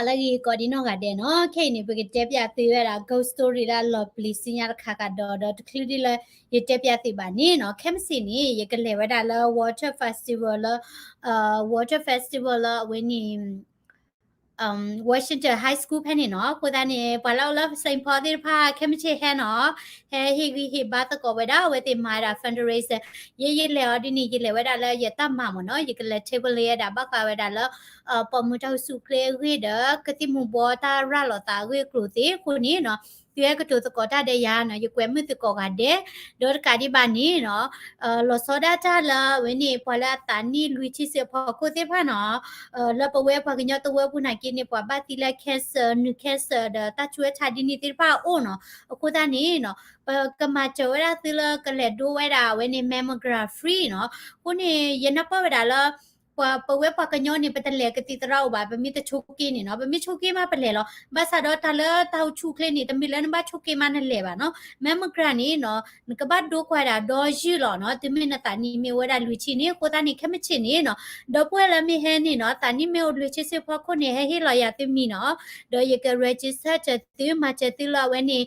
လၢဂ့ၤကိးဒံနီၢ်ဂၤဒဲးနီၤ, ခဲအံၤန့ၣ် ပကတဲပၠးသုဝဲဒၣ် ghost story လၢအလီၤပျံၤဆူညါတခါကဒီး ဒီးတချုးဒံးလၢယတဲပၠးသုဘၣ်န့ၣ်နီၤ, ခဲမုၢ်ဆ့ၣ်န့ၣ် ယကလဲၤဝဲဒၣ်လၢ water festival လၢ water festival လၢအဝဲန့ၣ် Washington High School ဖဲန့ၣ်နီၤ. အဃိသတးန့ၣ် ပှၤလၢအိၣ်လၢ Saint Paul သ့ၣ်တဖၣ် ခဲမုၢ်ဆ့ၣ်ဟဲနီၤ, ဟဲဟ့ၣ်ဂံၢ်ဟ့ၣ်ဘါသကိးဝဲဒၣ် အဝဲသ့ၣ်မၤဝဲဒၣ် fundraiser. ယဲယလဲၤအီၤဒ်န့ၣ် ယလဲၤဝဲဒၣ်လၢယတၢ်မၤမ့ၢ်နီၤ, ယကလဲၤ table လၢယဲဒၣ် ဘၣ်ဃးဝဲဒၣ်လၢ ပိာ်မုၣ်တၢ်အိၣ်ဆူၣ်အိၣ်ချ့အဂ့ၢ်ဒီး ကသံၣ်မူၤဘှီတၢ်ရၤလီၤသးအဂ့ၢ်အကျိၤသ့ၣ်အဃိန့ၣ်နီၤ, သုဟဲကတိၤသကိးတၢ်ဒီးယၤနီၤ, ယကွဲမုာ်သုကိးဂၤဒဲး, ဒီးတကးဒံးဘၣ်န့ၣ်နီၤ, လီၤဆီဒၣ်တၢ်လၢအဝဲန့ၣ် ပှၤလၢအသးနံၣ်လွံၢ်ဆံဆံအဖီခိၣ်သ့ၣ်တဖၣ်နီၤ, လၢပဝဲပှၤကညီတဝၢပူၤနာ်က့န့ၣ် ပှၤဘၣ်သံလၢ cancer, နုာ် cancer ဒီးတၢ်ဆူးတၢ်ဆါဒ်န့ၣ်သ့ၣ်တဖၣ်အအိၣ်နီၤ. အဃိသတးန့ၣ်နီၤ, ပကမၤစၢၤဝဲဒၣ်သုလၢကလဲၤဒိဝဲဒၣ်အဝဲန့ၣ် mammogram free နီၤ. အဃိန့ၣ် ယနၢ်ပၢၢ်ဝဲဒၣ်လၢ ပှၤ ပဝဲပှၤကညီန့ၣ် ပတလဲၤကသံၣ်သရၣ်အိၣ်ဘၣ်, ပမ့ၢ်တဆိးက့န့ၣ်နီၤ, ပမ့ၢ်ဆိးက့မးပလဲၤလီၤ. ဘၣ်ဆၣ်ဒီးတၢ်လၢတၢ်အိၣ်ဆူၣ်အိၣ်ချ့န့ၣ် တမ့ၢ်လၢနဘၣ်ဆိးက့မးနလဲၤဘၣ်နီၤ. mammogram န့ၣ်နီၤ, နကဘၣ်ဒိကွၢ်ဒၣ်ဒီယုၢ်လီၤနီၤ, တုၤမ့ၢ်နသးနံၣ်မ့ၢ်အိၣ်ဝဲဒၣ်လွံၢ်ဆံန့ၣ်. အဃိသတးန့ၣ် ခဲမုၢ်ဆ့ၣ်န့ၣ်နီၤ, ဒီပုၢ်ဝဲၢ်လၢမ့ၢ်ဟဲန့ၣ်နီၤ, သးနံၣ်မ့ၢ်အိၣ်လွံၢ်ဆံဆံဖီခိၣ်န့ၣ် ဟဲဟ့ၣ်လီၤယၤသုမံၤနီၤ, ဒီးယက register သု မၤစၢၤသုလၢအဝဲန့ၣ်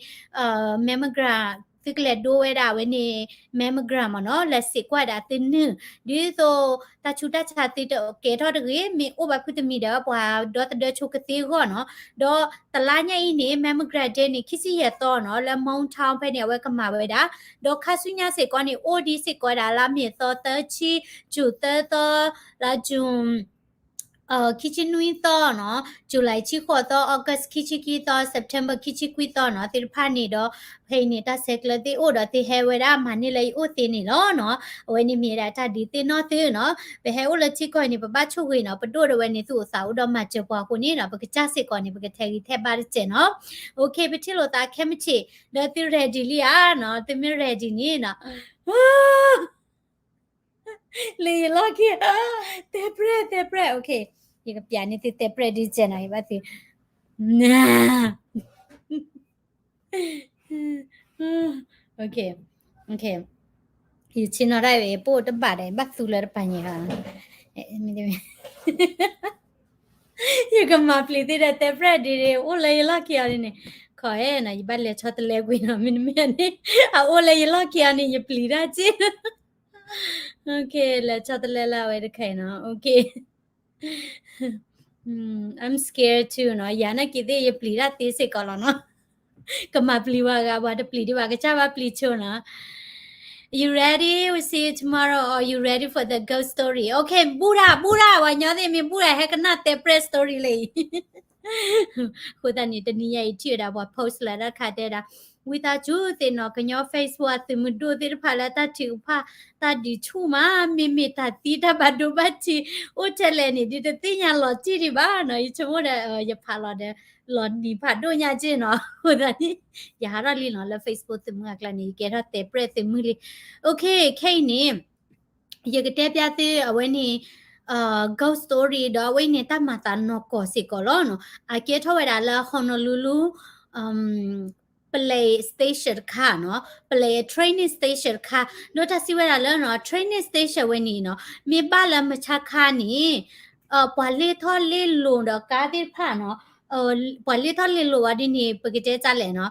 mammogram သုကလဲၤဒိဝဲဒၣ်အဝဲန့ၣ် mammogram မ့ၢ်နီၤ, လဲၤစံးကွၢ်ဒၣ်သုနုၢ်, ဒ်သိးတၢ်ဆူးတၢ်ဆါသုတကဲထီၣ်တဂ့ၤ, မ့ၢ်အိၣ်ဘၣ်ဖုတမံၤဒီး ပှၤဒီသဒၢဆိကသ့အဂီၢ်နီၤ. ဒီးတလါညါအံၤန့ၣ် mammogram day န့ၣ် ခံဆံယဲၢ်သီနီၤ, လၢ Mon Town ဖဲန့ၣ် အဝဲကမၤဝဲဒၣ်, ဒီးခါဆူညါစ့ၢ်ကီးန့ၣ် အိၣ်ဒံးစ့ၢ်ကီးဒၣ်လၢမ့ၢ်သီသၢဆံ, ကၠူၤသၢသီ, လါကၠူၤ ခံဆံနွံသီနီၤ, July ဆံဃိးသီ, August ခံဆံခံသီ, September ခံဆံခွံသီနီၤ, သ့ၣ်တဖၣ်န့ၣ်ဒီး ဖဲအံၤန့ၣ် တၢ်ဆဲးကျၢသ့ၣ်အိၣ်ဒီးသ့ၣ်ဟဲဝဲဒၣ်မၤန့ၢ်လၢယအိၣ်သ့န့ၣ်လီၤနီၤ. အဝဲန့ၣ်မ့ၢ်ဒၣ်တၢ်ဒုးသ့ၣ်နီၣ်သုနီၤ, ပဟဲအိၣ်လၢထံကီၢ်အံၤန့ၣ် ပဘၣ်ဆိၣ်ဂ့ၤနီၤ, ပဒိၣ်ဒီးဝဲန့ၣ်သူၣ်အိၣ်သးအိၣ်ဒီးမၤစၢၤပှၤအဃိန့ၣ်နီၤ, ပကစၢ်စ့ၢ်ကီးန့ၣ် ပကထဲးဂံၢ်ထဲးဘါတစဲးနီၤ. OK, ပထံၣ်လိာ်သးခဲမုၢ်ဆ့ၣ်, ဒီးသု ready လံဧါနီၤ, သုမ့ၢ် ready န့ၣ်နီၤ လၢယလီၢ်ခံ, တဲပြဲၢ် တဲပြဲၢ်, OK, ယကပျးန့ၢ်သုတဲပြဲၢ်ဒ်ကဲနီၤ, ယဘၣ်သု, OK, OK, ယဆ့ၣ်နီၤဒၣ်ဝဲ ယပိၢ်တဘၣ်ဒီး ယဘၣ်သူလၢတပာ်ညဲလီၤ, ယကမၤပျံၤသ့ဒီးတဲပြဲၢ်ဒ်န့ၣ် အိၣ်လၢယလီၢ်ခံအီၤဒ်န့ၣ်, ခီအဲၣ်နီၤ, ယဘၣ်လဲၤဆီတလဲကွံာ်နီၤ, မ့တမ့ၢ်န့ၣ် အအိၣ်လၢယလီၢ်ခံအီၤန့ၣ် ယပျံၤတၢ်က့ OK, လဲၤဆီတလဲလၢအဝဲတခါအံၤနီၤ, OK. I'm scared too နီၤ, ယၤနာ်က့သ့ၣ် ယပျံၤတၢ်သ့စ့ၢ်ကီးလီၤနီၤ, ကမၤပျံၤဝဲဂၤ ပှၤတပျံၤဒံးဘၣ် ကစၢ်ဘၣ်ပျံၤဆိနီၤ. You ready? We'll see you tomorrow, or you ready for the ghost story? OK, ဘူၣ်တၢ် ဘူၣ်တၢ်, ပှၤညီသ့ၣ်မ့ၢ်ဘူၣ်တၢ် ဟဲကနၣ်တဲပြဲၢ် story လၢအံၤ အဃိသတးန့ၣ် တနံၤညါအံၤထံၣ်ဝဲဒၣ်ပှၤ post လၢတၢ်တခါတဲဒၣ်, ဝံသးစူၤသ့ၣ်နီၤ ကညီ Facebook အသုးမုၢ်ဒိၣ်သ့ၣ်တဖၣ်လၢတၢ်ထုကဖၣ် တၢ်ဒုးဆူၣ်မး, မ့မ့ၢ်တၢ်သံတၢ်ဘၣ်ဒိဘၣ်ထံး အိၣ်ထဲလဲၣ်န့ၣ် ဒုးတသ့ၣ်ညါလီၤတံၢ်ဒံးဘၣ်နီၤ, ယဆိကမိၣ်ဒီး ယဖးလီၤဒီး လီၤနံၤဖးဒိၣ်ညါက့နီၤ, အဃိသတးန့ၣ် ယဟးထီၣ်လံနီၤ လၢ Facebook သုးမုၢ်အကျါန့ၣ် ယကဲထီၣ်တဲပြဲၢ်သုးမုၢ်လံ. OK, ခဲအံၤန့ၣ် ယကတဲပြသုအဝဲန့ၣ် ghost story ဒီးအဝဲအံၤန့ၣ် တၢ်မၤသးနီၢ်ကီၢ်စ့ၢ်ကီးလီၤနီၤ. အကဲထီၣ်ဝဲဒၣ်လၢ Honolulu ပလဲၤ station တခါနီၤ, ပလဲၤ train station တခါ, ဒီးတၢ်စံးဝဲဒၣ်လၢနီၤ train station ဝဲန့ၣ်နီၤ မ့ၢ်ဘၣ်လၢမုၢ်ဆါခါန့ၣ် ပှၤလ့ထီၣ်လ့လိၤဒီးကါသ့ၣ်တဖၣ်နီၤ, ပှၤလ့ထီၣ်လ့လိၤဝဲဒ်န့ၣ် ပကတဲတၢ်လဲၣ်နီၤ,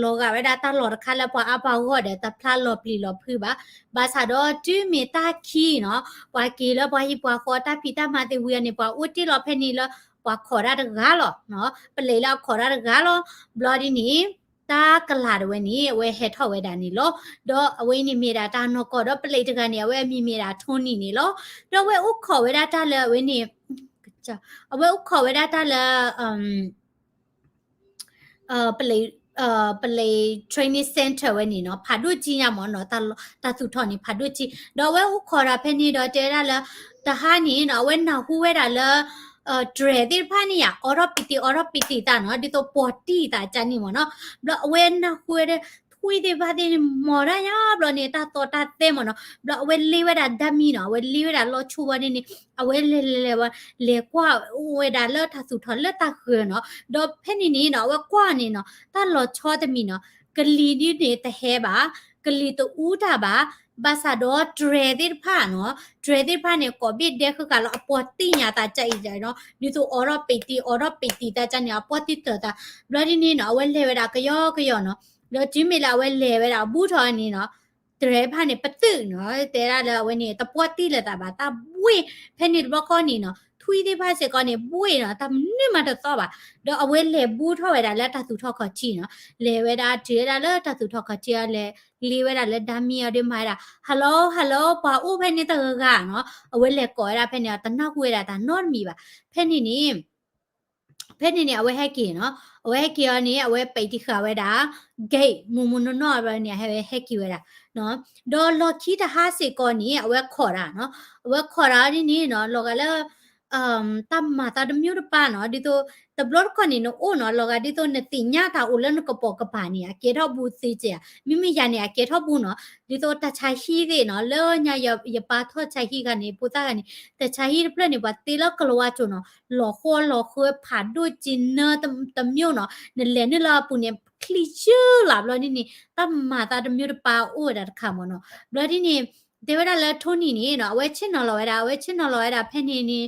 လီၤဂာ်ဝဲဒၣ်တၢ်လီၢ်တခါလၢပှၤအါပှၤဂီၢ်ဒီး တဖျါလီၤပျံၤလီၤဖုးဘၣ်. ဘၣ်ဆၣ်ဒီးတုၤမ့ၢ်တၢ်ခံနီၤ, ပှၤက့ၤလၢပှၤဟံၣ်ပှၤဃီတၢ်ဖံးတၢ်မၤသ့ၣ်ဝံၤအီၤန့ၣ် ပှၤအိၣ်တ့ၢ်လီၤဖဲန့ၣ်လၢ ပှၤခိးတၢ်တဂၤလီၤ, ပလဲၤလၢအခိးတၢ်တဂၤလီၤ. ဘျီဒ်န့ၣ် တၢ်ကလၤတဝဲန့ၣ် အဝဲဟဲထီၣ်ဝဲဒၣ်န့ၣ်လီၤ. ဒီးအဝဲအံၤန့ၣ်မ့ၢ်ဒၣ်တၢ်နီၢ်ကီၢ်ဒီး ပလဲၤတဂၤန့ၣ် အဝဲအမံၤမ့ၢ်ဒၣ် Tony န့ၣ်လီၤ. ဒီးအဝဲအိၣ်ခိးဝဲဒၣ်တၢ်လၢအဝဲန့ၣ် အဝဲအိၣ်ခိးဝဲဒၣ်တၢ်လၢ ပလဲၤ ပလဲၤ training center ဝဲန့ၣ်နီၤ ဖးဒိၣ်ကံညါမ့ၢ်နီၤ, တၢ်သူၣ်ထီၣ်န့ၣ် ဖးဒိၣ်ကံ, ဒီးအဝဲအိၣ်ခိးဒီးဖဲန့ၣ်ဒီးတဲဝဲဒၣ်လၢ တဟါန့ၣ်နီၤ အဝဲနၢ်ဟူဝဲဒၣ်လၢ တြဲၤသ့ၣ်တဖၣ်န့ၣ်ယါ အိးထီၣ်ပံၤတံၢ် အိးထီၣ်ပံၤတံၢ်သးနီၤ, ဒ်သိးပီၤတံၢ်သးကန့ၣ်မ့ၢ်နီၤ. ဘျီအဝဲနၢ်ဟူဝဲဒၣ် ထွံၣ်သ့ၣ်တဖၣ်သ့ၣ်န့ၣ် မီၤတၢ်ညါဘျီန့ၣ် တၢ်သီတၢ်သဲမ့ၢ်နီၤ. ဘျီအဝဲလ့ဝဲဒၣ်ဒၣ်မံနီၤ, အဝဲလ့ဝဲဒၣ်လီၤဆူဝဲန့ၣ်န့ၣ် အဝဲလဲၤလဲၤလဲၤဝဲ လဲၤကွၢ်ဝဲဒၣ်လၢတၢ်သူၣ်ထီၣ်လၢတၢ်ဃၢၤနီၤ. ဒီးဖဲန့ၣ်န့ၣ်နီၤ အဝဲကွၢ်န့ၣ်နီၤ တၢ်လီၤဆီတမံၤနီၤ, ကလံၤဒ်န့ၣ်တဟဲဘၣ်, ကလံၤတအူတၢ်ဘၣ်, ဘၣ်ဆၣ်ဒီးတြဲၤသ့ၣ်တဖၣ်နီၤ, တြဲၤသ့ၣ်တဖၣ်န့ၣ် ကိးဘ့ၣ်ဒဲဃုာ်ဃာ်လီၤ အပှီၢ်တံၢ်ညါသးကအံၤနီၤ, ဒ်သိးအိးထီၣ်ပံးတံၢ် အိးထီၣ်ပံးတံၢ်သးကန့ၣ် အပှီၢ်တံၢ်တၢၤသး, ဘျီဒ်န့ၣ်နီၤ အဝဲလဲၤဝဲဒၣ်ကယီကယီနီၤ, ဒီးတုၤမ့ၢ်လၢအဝဲလဲၤဝဲဒၣ်အဘူးထီၣ်န့ၣ်နီၤ တြဲၤတဖၣ်န့ၣ် ပသုးနီၤ တဲဒၣ်လၢအဝဲန့ၣ် တပှီၢ်တံၢ်လၢၤသးဘၣ် တၢ်ဘှ့ၣ်, ဖဲန့ၣ်တဘျီဃီန့ၣ်နီၤ ထွံၣ်သ့ၣ်တဖၣ်စ့ၢ်ကီးန့ၣ် ဘှ့ၣ်နီၤ တၢ်မနုၤမးတသီၣ်ဘၣ်, ဒီးအဝဲလဲၤဘူးထီၣ်ဝဲဒၣ်လၢတၢ်သူၣ်ထီၣ်ခီၣ်ထံးနီၤ, လဲၤဝဲဒၣ်တုၤဝဲဒၣ်လၢတၢ်သူၣ်ထီၣ်ခီၣ်ထံးအီၤ လဲၤလ့ဝဲဒၣ်လၢဒါမံအီၤဒ်မၤဝဲဒၣ် hello hello ပှၤအိၣ်ဖဲန့ၣ်တဂၤဂၤနီၤ, အဝဲလဲၤကိးဝဲဒၣ်ဖဲန့ၣ် တနၢ်ဟူဝဲဒၣ်တၢ်နီတမံၤဘၣ်, ဖဲန့ၣ်န့ၣ် ဖဲန့ၣ်န့ၣ် အဝဲဟဲက့ၤနီၤ, အဝဲဟဲက့ၤအီၤန့ၣ် အဝဲပံးတံၢ်ဃာ်ဝဲဒၣ် gate မူမူနီၢ်နီၢ်ဘျီန့ၣ် အဟဲဝဲဟဲက့ၤဝဲဒၣ်, ဒီးလီၢ်ခံတဟါစ့ၢ်ကီးန့ၣ် အဝဲခိးတၢ်နီၤ, အဝဲခိးတၢ်ဒ်န့ၣ်နီၤ လီၤဂာ်လၢ တၢ်မၤသးတမံၤတပၤနီၤ, ဒ်သိး တဘျီတခီၣ်န့ၣ် နအိၣ်နီၤ လီၤဂာ်ဒ်သိးနသ့ၣ်ညါတၢ်အိၣ်လၢနကပိာ်ကပၤန့ၣ် အကဲထီၣ်ဘူးသ့စ့ၢ်ဧါ, မ့မ့ၢ်ယၤန့ၣ် အကဲထီၣ်ဘူးနီၤ, ဒ်သိးတၢ်ဆါဟံၣ်သ့ၣ်နီၤ, လၢညါယပၢ်ထီၣ်ဆါဟံၣ်ခါန့ၣ် ဖိသၣ်ခါန့ၣ် တၢ်ဆါဟံၣ်တဖျၢၣ်န့ၣ် ပှၤတ့လၢကလၤဝါကၠိၤနီၤ, လီၤဃီလီၤဃၢဖးဒိၣ်က့နၢတမံၤနီၤ, နလဲၤနုာ်လၢအပူၤန့ၣ် ချံယုၢ်လၢ်ဘျီဒ်န့ၣ် တၢ်မၤသးတမံၤတပၤအိၣ်ဝဲဒၣ်တခါမ့ၢ်နီၤ, ဘျီဒ်န့ၣ် တဲဝဲဒၣ်လၢထိၣ်နံၤန့ၣ်နီၤ အဝဲဆ့ၣ်နီၤလီၤဝဲဒၣ် အဝဲဆ့ၣ်နီၤလီၤဝဲဒၣ်ဖဲန့ၣ်န့ၣ်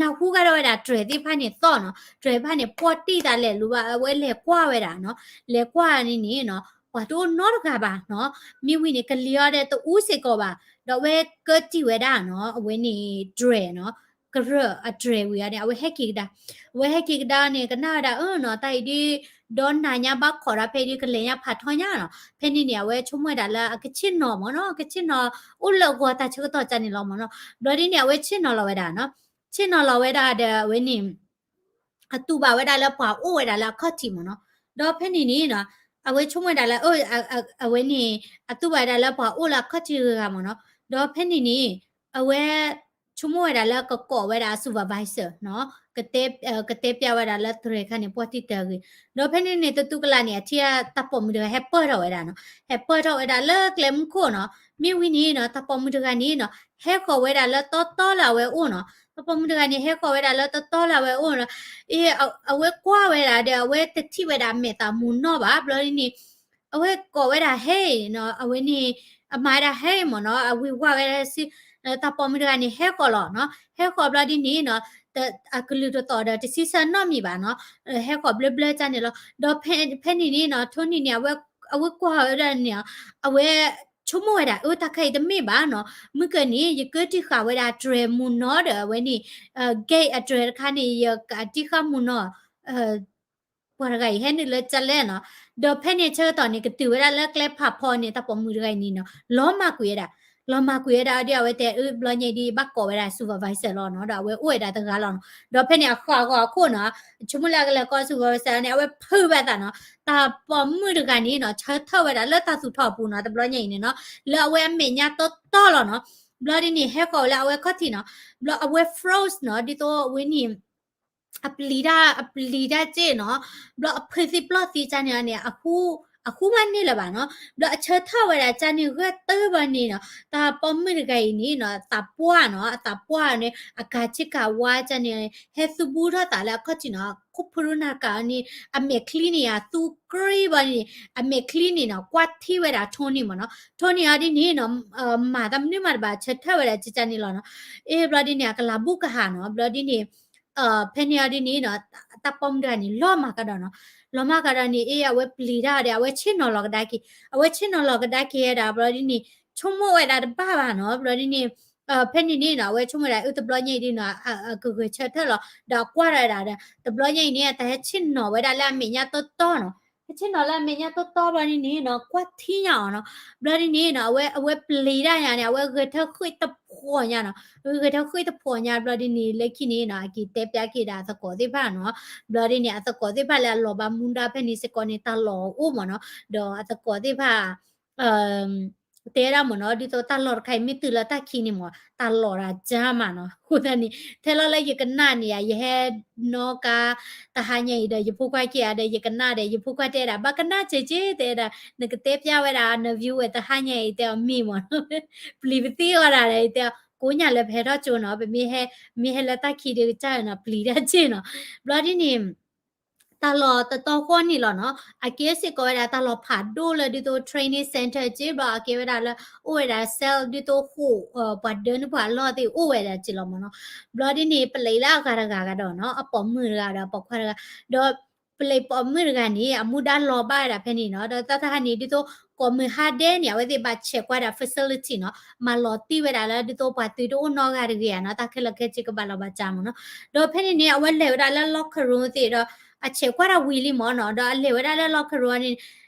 နၢ်ဟူကဒီးဝဲဒၣ်တြဲၤသ့ၣ်တဖၣ်န့ၣ်သီၣ်နီၤ, တြဲၤတဖၣ်န့ၣ် ပှီၢ်တံၢ်သးလဲၤလိၤဘၣ် အဝဲလဲၤကွၢ်ဝဲဒၣ်နီၤ, လဲၤကွၢ်န့ၣ်န့ၣ်နီၤ ပှၤတအိၣ်နီတဂၤဘၣ်နီၤ, မ့ၢ်ဝံၤန့ၣ် ကလံၤအီၤဒီးတအူစ့ၢ်ကီးဘၣ်, ဒီးအဝဲကၢတံၢ်ဝဲဒၣ်နီၤ အဝဲန့ၣ်တြဲၤနီၤ, ကရၢၢ်အတြဲၤဝံၤအီၤန့ၣ် အဝဲဟဲက့ၤကဒါ, အဝဲဟဲက့ၤကဒါန့ၣ် ကနၣ်ဝဲဒၣ်အၢနီၤ တၢ်အံၤဒ် ဒီးနၤညါဘၣ်ခိးဒီးဖဲအံၤဒ်ကလဲၤညါဖးထီညါနီၤ, ဖဲန့ၣ်န့ၣ် အဝဲဆိကမိၣ်ဝဲဒၣ်လၢအကဆ့ၣ်နီၤမ့ၢ်နီၤ, ကဆ့ၣ်နီၤအိၣ်လၢအဂီၢ်တၢ်ဆၢကတီၢ်ကန့ၣ်လီၤမ့ၢ်နီၤ, ဘျီဒ်န့ၣ် အဝဲဆ့ၣ်နီၤလီၤဝဲဒၣ်နီၤ, ဆ့ၣ်နီၤလီၤဝဲဒၣ်ဒီးအဝဲန့ၣ် အတူၢ်ဘၣ်ဝဲဒၣ်လၢပှၤအိၣ်ဝဲဒၣ်လၢအခီၣ်ထံးမ့ၢ်နီၤ, ဒီးဖဲန့ၣ်န့ၣ်နီၤ အဝဲဆိကမိၣ်ဝဲဒၣ်လၢ အဝဲန့ၣ် အတူၢ်ဘၣ်ဝဲဒၣ်လၢပှၤအိၣ်လၢအခီၣ်ထံးဂ့ၤဂၤမ့ၢ်နီၤ, ဒီးဖဲန့ၣ်န့ၣ် အဝဲ ဆိကမိၣ်ဝဲဒၣ်လၢကကိးဝဲဒၣ်အ supervisor နီၤ, ကတဲ ကတဲပျးဝဲဒၣ်လၢတြဲၤခါန့ၣ် ပှီၢ်တံၢ်တၢၤဂ့ၤ, ဒီးဖဲန့ၣ်န့ၣ် တတူၢ်ကလာ်န့ၣ် အထံၣ်တၢ်ပိာ်မုၣ်တဂၤဟဲပၢၢ်ထီၣ်ဝဲဒၣ်နီၤ, ဟဲပၢၢ်ထီၣ်ဝဲဒၣ်လၢကျဲမုၢ်ခိၣ်နီၤ, မ့ၢ်ဝံၤန့ၣ်နီၤ တၢ်ပိာ်မုၣ်တဂၤန့ၣ်နီၤ ဟဲဃီၤဝဲဒၣ်လၢတီတီလၢအဝဲအိၣ်နီၤ, တၢ်ပိာ်မုၣ်တဂၤန့ၣ် ဟဲဃီၤဝဲဒၣ်လၢတီတီလၢအဝဲအိၣ်နီၤ, အဝဲကွၢ်ဝဲဒၣ်ဒီး အဝဲတထံၣ်ဝဲဒၣ်အမဲာ်သးမုၢ်နီၢ်ဘၣ်, ဘျီဒ်န့ၣ် အဝဲကိးဝဲဒၣ် ဟဲနီၤ, အဝဲန့ၣ် အမၤဝဲဒၣ် ဟဲမ့ၢ်နီၤ, အဝံၤဝါဝဲဒၣ်စ့ၢ်, တၢ်ပိာ်မုၣ်တဂၤန့ၣ် ဟဲဃီၤလီၤနီၤ, ဟဲဃီၤဘျီဒ်န့ၣ်နီၤ, အကလုၢ်တသီၣ်ဒီးတဆံဆၢနီတမံၤဘၣ်နီၤ, ဟဲဃီၤဘျၢဘျၢကန့ၣ်လီၤ, ဒီးဖဲန့ၣ်န့ၣ်နီၤ ထိၣ်နံၤန့ၣ် အဝဲကွၢ်ဝဲဒၣ်န့ၣ် အဝဲဆိကမိၣ်ဝဲဒၣ် အၢ တၢ်ခါအံၤတမ့ၢ်ဘၣ်နီၤ, မုၢ်ကၢန့ၣ် ယကၢတံၢ်ဃာ်ဝဲဒၣ်တြဲၤမုၢ်နီၤဒီးအဝဲန့ၣ် gate အတြဲၤတခါန့ၣ် ယကတံၢ်ဃာ်မုၢ်နီၤ ပှၤတဂၤအံၤဟဲနုာ်လၢကလဲၣ်နီၤ, ဒီးဖဲန့ၣ်ဆၢကတီၢ်န့ၣ် ကတုၤဝဲဒၣ်လၢကျဲဖးဖီန့ၣ် တၢ်ပိာ်မုၣ်တဂၤအံၤန့ၣ်နီၤ လီၤမၢ်ကွံာ်ဝဲဒၣ်, လီၤမၢ်ကွံာ်ဝဲဒၣ်ဒီး အဝဲတဲအၢ ဘျီညါအံၤဒ်ဘၣ်ကိးဝဲဒၣ် supervisor လီၤနီၤ, ဒီးအဝဲအိၣ်ဝဲဒၣ်တဂၤလီၤနီၤ, ဒီးဖဲန့ၣ်အဃၢ်အဂီၢ်အခိၣ်နီၤ ဆိကမိၣ်လၢအကလဲၤကိး supervisor န့ၣ် အဝဲဖုးဘၣ်သးနီၤ, တၢ်ပိာ်မုၣ်တဂၤန့ၣ်နီၤ ဆၢထၢၣ်ဝဲဒၣ်လၢတၢ်သူၣ်ထီၣ်အပူၤနီၤ တဘျီညါအံၤန့ၣ်နီၤ, လၢအဝဲအမဲာ်ညါတီတီလီၤနီၤ, ဘျီဒ်န့ၣ် ဟဲဃီၤဝဲလၢအဝဲခီၣ်ထံးနီၤ, ဘျီအဝဲ froze နီၤ ဒ်သိးအဝဲန့ၣ် အပျံၤတၢ် အပျံၤတၢ်စ့ၢ်နီၤ, ဘျီအဖုးသံပျီၢ်သံကန့ၣ်န့ၣ် အဃူမးန့ၢ်လၢၤဘၣ်နီၤ, ဘျီအဆၢထၢၣ်ဝဲဒၣ်ကန့ၣ်ဂၢၢ်တၢၢ်ဘၣ်န့ၣ်နီၤ, တၢ်ပိာ်မုၣ်တဂၤအံၤန့ၣ်နီၤ အသးပှၢ်နီၤ အသးပှၢ်န့ၣ် အကၤဆ့ကၤဝါကန့ၣ် ဟဲသူဘူးထီၣ်သးလၢအခီၣ်ထံးနီၤ, ခိၣ်ဖုရူနၤကၤန့ၣ် အမဲာ်ချံန့ၣ် အသူကြ့ဘၣ်န့ၣ် အမဲာ်ချံန့ၣ်နီၤ ကွၢ်ထံၣ်ဝဲဒၣ်ထိၣ်နံၤမ့ၢ်နီၤ, ထိၣ်နံၤအီၤဒ်န့ၣ်နီၤ မၤတၢ်မနုၤမးတဘၣ် ဆၢထၢၣ်ဝဲဒၣ်ကန့ၣ်လီၤနီၤ, အ့ ဘျီဒ်န့ၣ် အကလၤဘူၣ်ကဟၣ်နီၤ, ဘျီဒ်န့ၣ် ဖဲန့ၣ်အီၤဒ်န့ၣ်နီၤ တၢ်ပိာ်မုၣ်တဂၤန့ၣ် လီၤမၢ်ကဒီးနီၤ, လီၤမၢ်ကဒီးန့ၣ် အ့ အဝဲပျံၤတၢ်ဒီး အဝဲဆ့ၣ်နီၤလီၤကဒါက့ၤ, အဝဲဆ့ၣ်နီၤလီၤကဒါက့ၤဝဲဒၣ် ဘျီဒ်န့ၣ် ဆိကမိၣ်ဝဲဒၣ်တဘၣ်ဘၣ်နီၤ, ဘျီဒ်န့ၣ် ဖဲန့ၣ်န့ၣ်နီၤ အဝဲဆိကမိၣ်ဝဲဒၣ် အၢ တဘျီညါအံၤဒ်နီၤ အကဂဲၤဆၢထၢၣ်လီၤ, ဒီးအကွၢ်ထီၣ်ဝဲဒၣ်ဒီး တဘျီညါအံၤန့ၣ် တၢ်ဟဲဆ့ၣ်နီၤဝဲဒၣ်လၢအမဲာ်ညါတီတီနီၤ, ဟဲဆ့ၣ်နီၤလၢအမဲာ်ညါတီတီဘျီဒ်န့ၣ်နီၤ ကွၢ်ထံၣ်ညါအီၤနီၤ, ဘျီဒ်န့ၣ်နီၤ အဝဲ အဝဲပျံၤတၢ်ညါန့ၣ် အဝဲဂဲၤထၢၣ်ဃ့ၢ်တဖိးညါနီၤ, ဂဲၤထၢၣ်ဃ့ၢ်တဖိးညါ ဘျီဒ်န့ၣ် လၢခံန့ၣ်နီၤ အက့ၤတဲပျးက့ၤဒၣ်အသကိးသ့ၣ်တဖၣ်နီၤ, ဘျီဒ်န့ၣ် အသကိးသ့ၣ်တဖၣ်လၢအလီၤဘၣ်မူဒါဖဲန့ၣ်စ့ၢ်ကီးန့ၣ် တၢ်လီၢ်အိၣ်မ့ၢ်နီၤ, ဒီးအသကိးသ့ၣ်တဖၣ် တဲဒၣ်မ့ၢ်နီၤ ဒ်သိးတၢ်လီၢ်တခါအံၤ မ့ၢ်တုၤလၢတၢ်ခံးန့ၣ်မ့ၢ် တၢ်လီၢ်ဒၣ်ကၢမးနီၤ, အဃိသတးန့ၣ် ထဲလီၤလၢယကနၣ်န့ၣ် ယဟဲနီၣ်ကါ တဟါညါအံၤဒီး ယဖိခွါက့ၤဧါဒီး ယကနၣ်ဒီး ယဖိခွါတဲဒၣ် ဘၣ်ကနၣ်စ့ၢ်ကီး တဲဒၣ် နကတဲပျးဝဲဒၣ် န view ဝဲတဟါညါအံၤ တဲအီၤမ့ၢ်မ့ၢ်နီၤ, ပျံၤပသံအီၤဒၣ်ဒီး တဲအီၤ ကိးညါလၢပဟဲထီၣ်ကၠိနီၤ ပမ့ၢ်ဟဲ မ့ၢ်ဟဲလၢတၢ်ခံးဒီးကစၢ်နီၤ ပျံၤတၢ်စ့ၢ်နီၤ, ဘျီဒ်န့ၣ် တၢ်လီၢ်တတီဃီန့ၣ်လီၤနီၤ. အကဲစ့ၢ်ကီးဝဲဒၣ်တၢ်လီၢ်ဖးဒိၣ်လၢဒ်သိး training center က့ ဘျီအကဲဝဲဒၣ်လၢ အိၣ်ဝဲဒၣ် cell ဒ်သိးဃိာ် ပှၤဒၢနုၢ်ပှၤအလီၢ်သ့ၣ်အိၣ်ဝဲဒၣ်က့လီၤမ့ၢ်နီၤ. ဘျီဒ်န့ၣ် ပလံးလၢအဂၤတဂၤဂၤဒီးနီၤ အပိာ်မုၣ်တဂၤဒီးအပိာ်ခွါတဂၤ ဒီး ပလံးပိာ်မုၣ်တဂၤန့ၣ် အမူဒါလီၤဘၣ်ဝဲဒၣ်ဖဲန့ၣ်နီၤ. ဒီးတၢ်တဟါန့ၣ် ဒ်သိးကိးမုၢ်ဟါဒဲးန့ၣ် အဝဲသ့ၣ်ဘၣ်ဆဲးကွၢ်ဒၣ် facility နီၤ မၤလီၤတံၢ်ဝဲဒၣ်လၢဒ်သိးပှၤသုတအိၣ်နီတဂၤတဂ့ၤဧါနီၤ တၢ်ခဲလၢာ်ခဲဆ့ကဘၣ်လီၤဘၣ်စးမ့ၢ်နီၤ. ဒီးဖဲန့ၣ်န့ၣ် အဝဲလဲၤဝဲဒၣ်လၢ locker room သ့ၣ်ဒီး အဆဲးကွၢ်ဒၣ်ဝံၤလံမ့ၢ်နီၤ ဒီးအလဲၤဝဲဒၣ်လၢ locker room န့ၣ်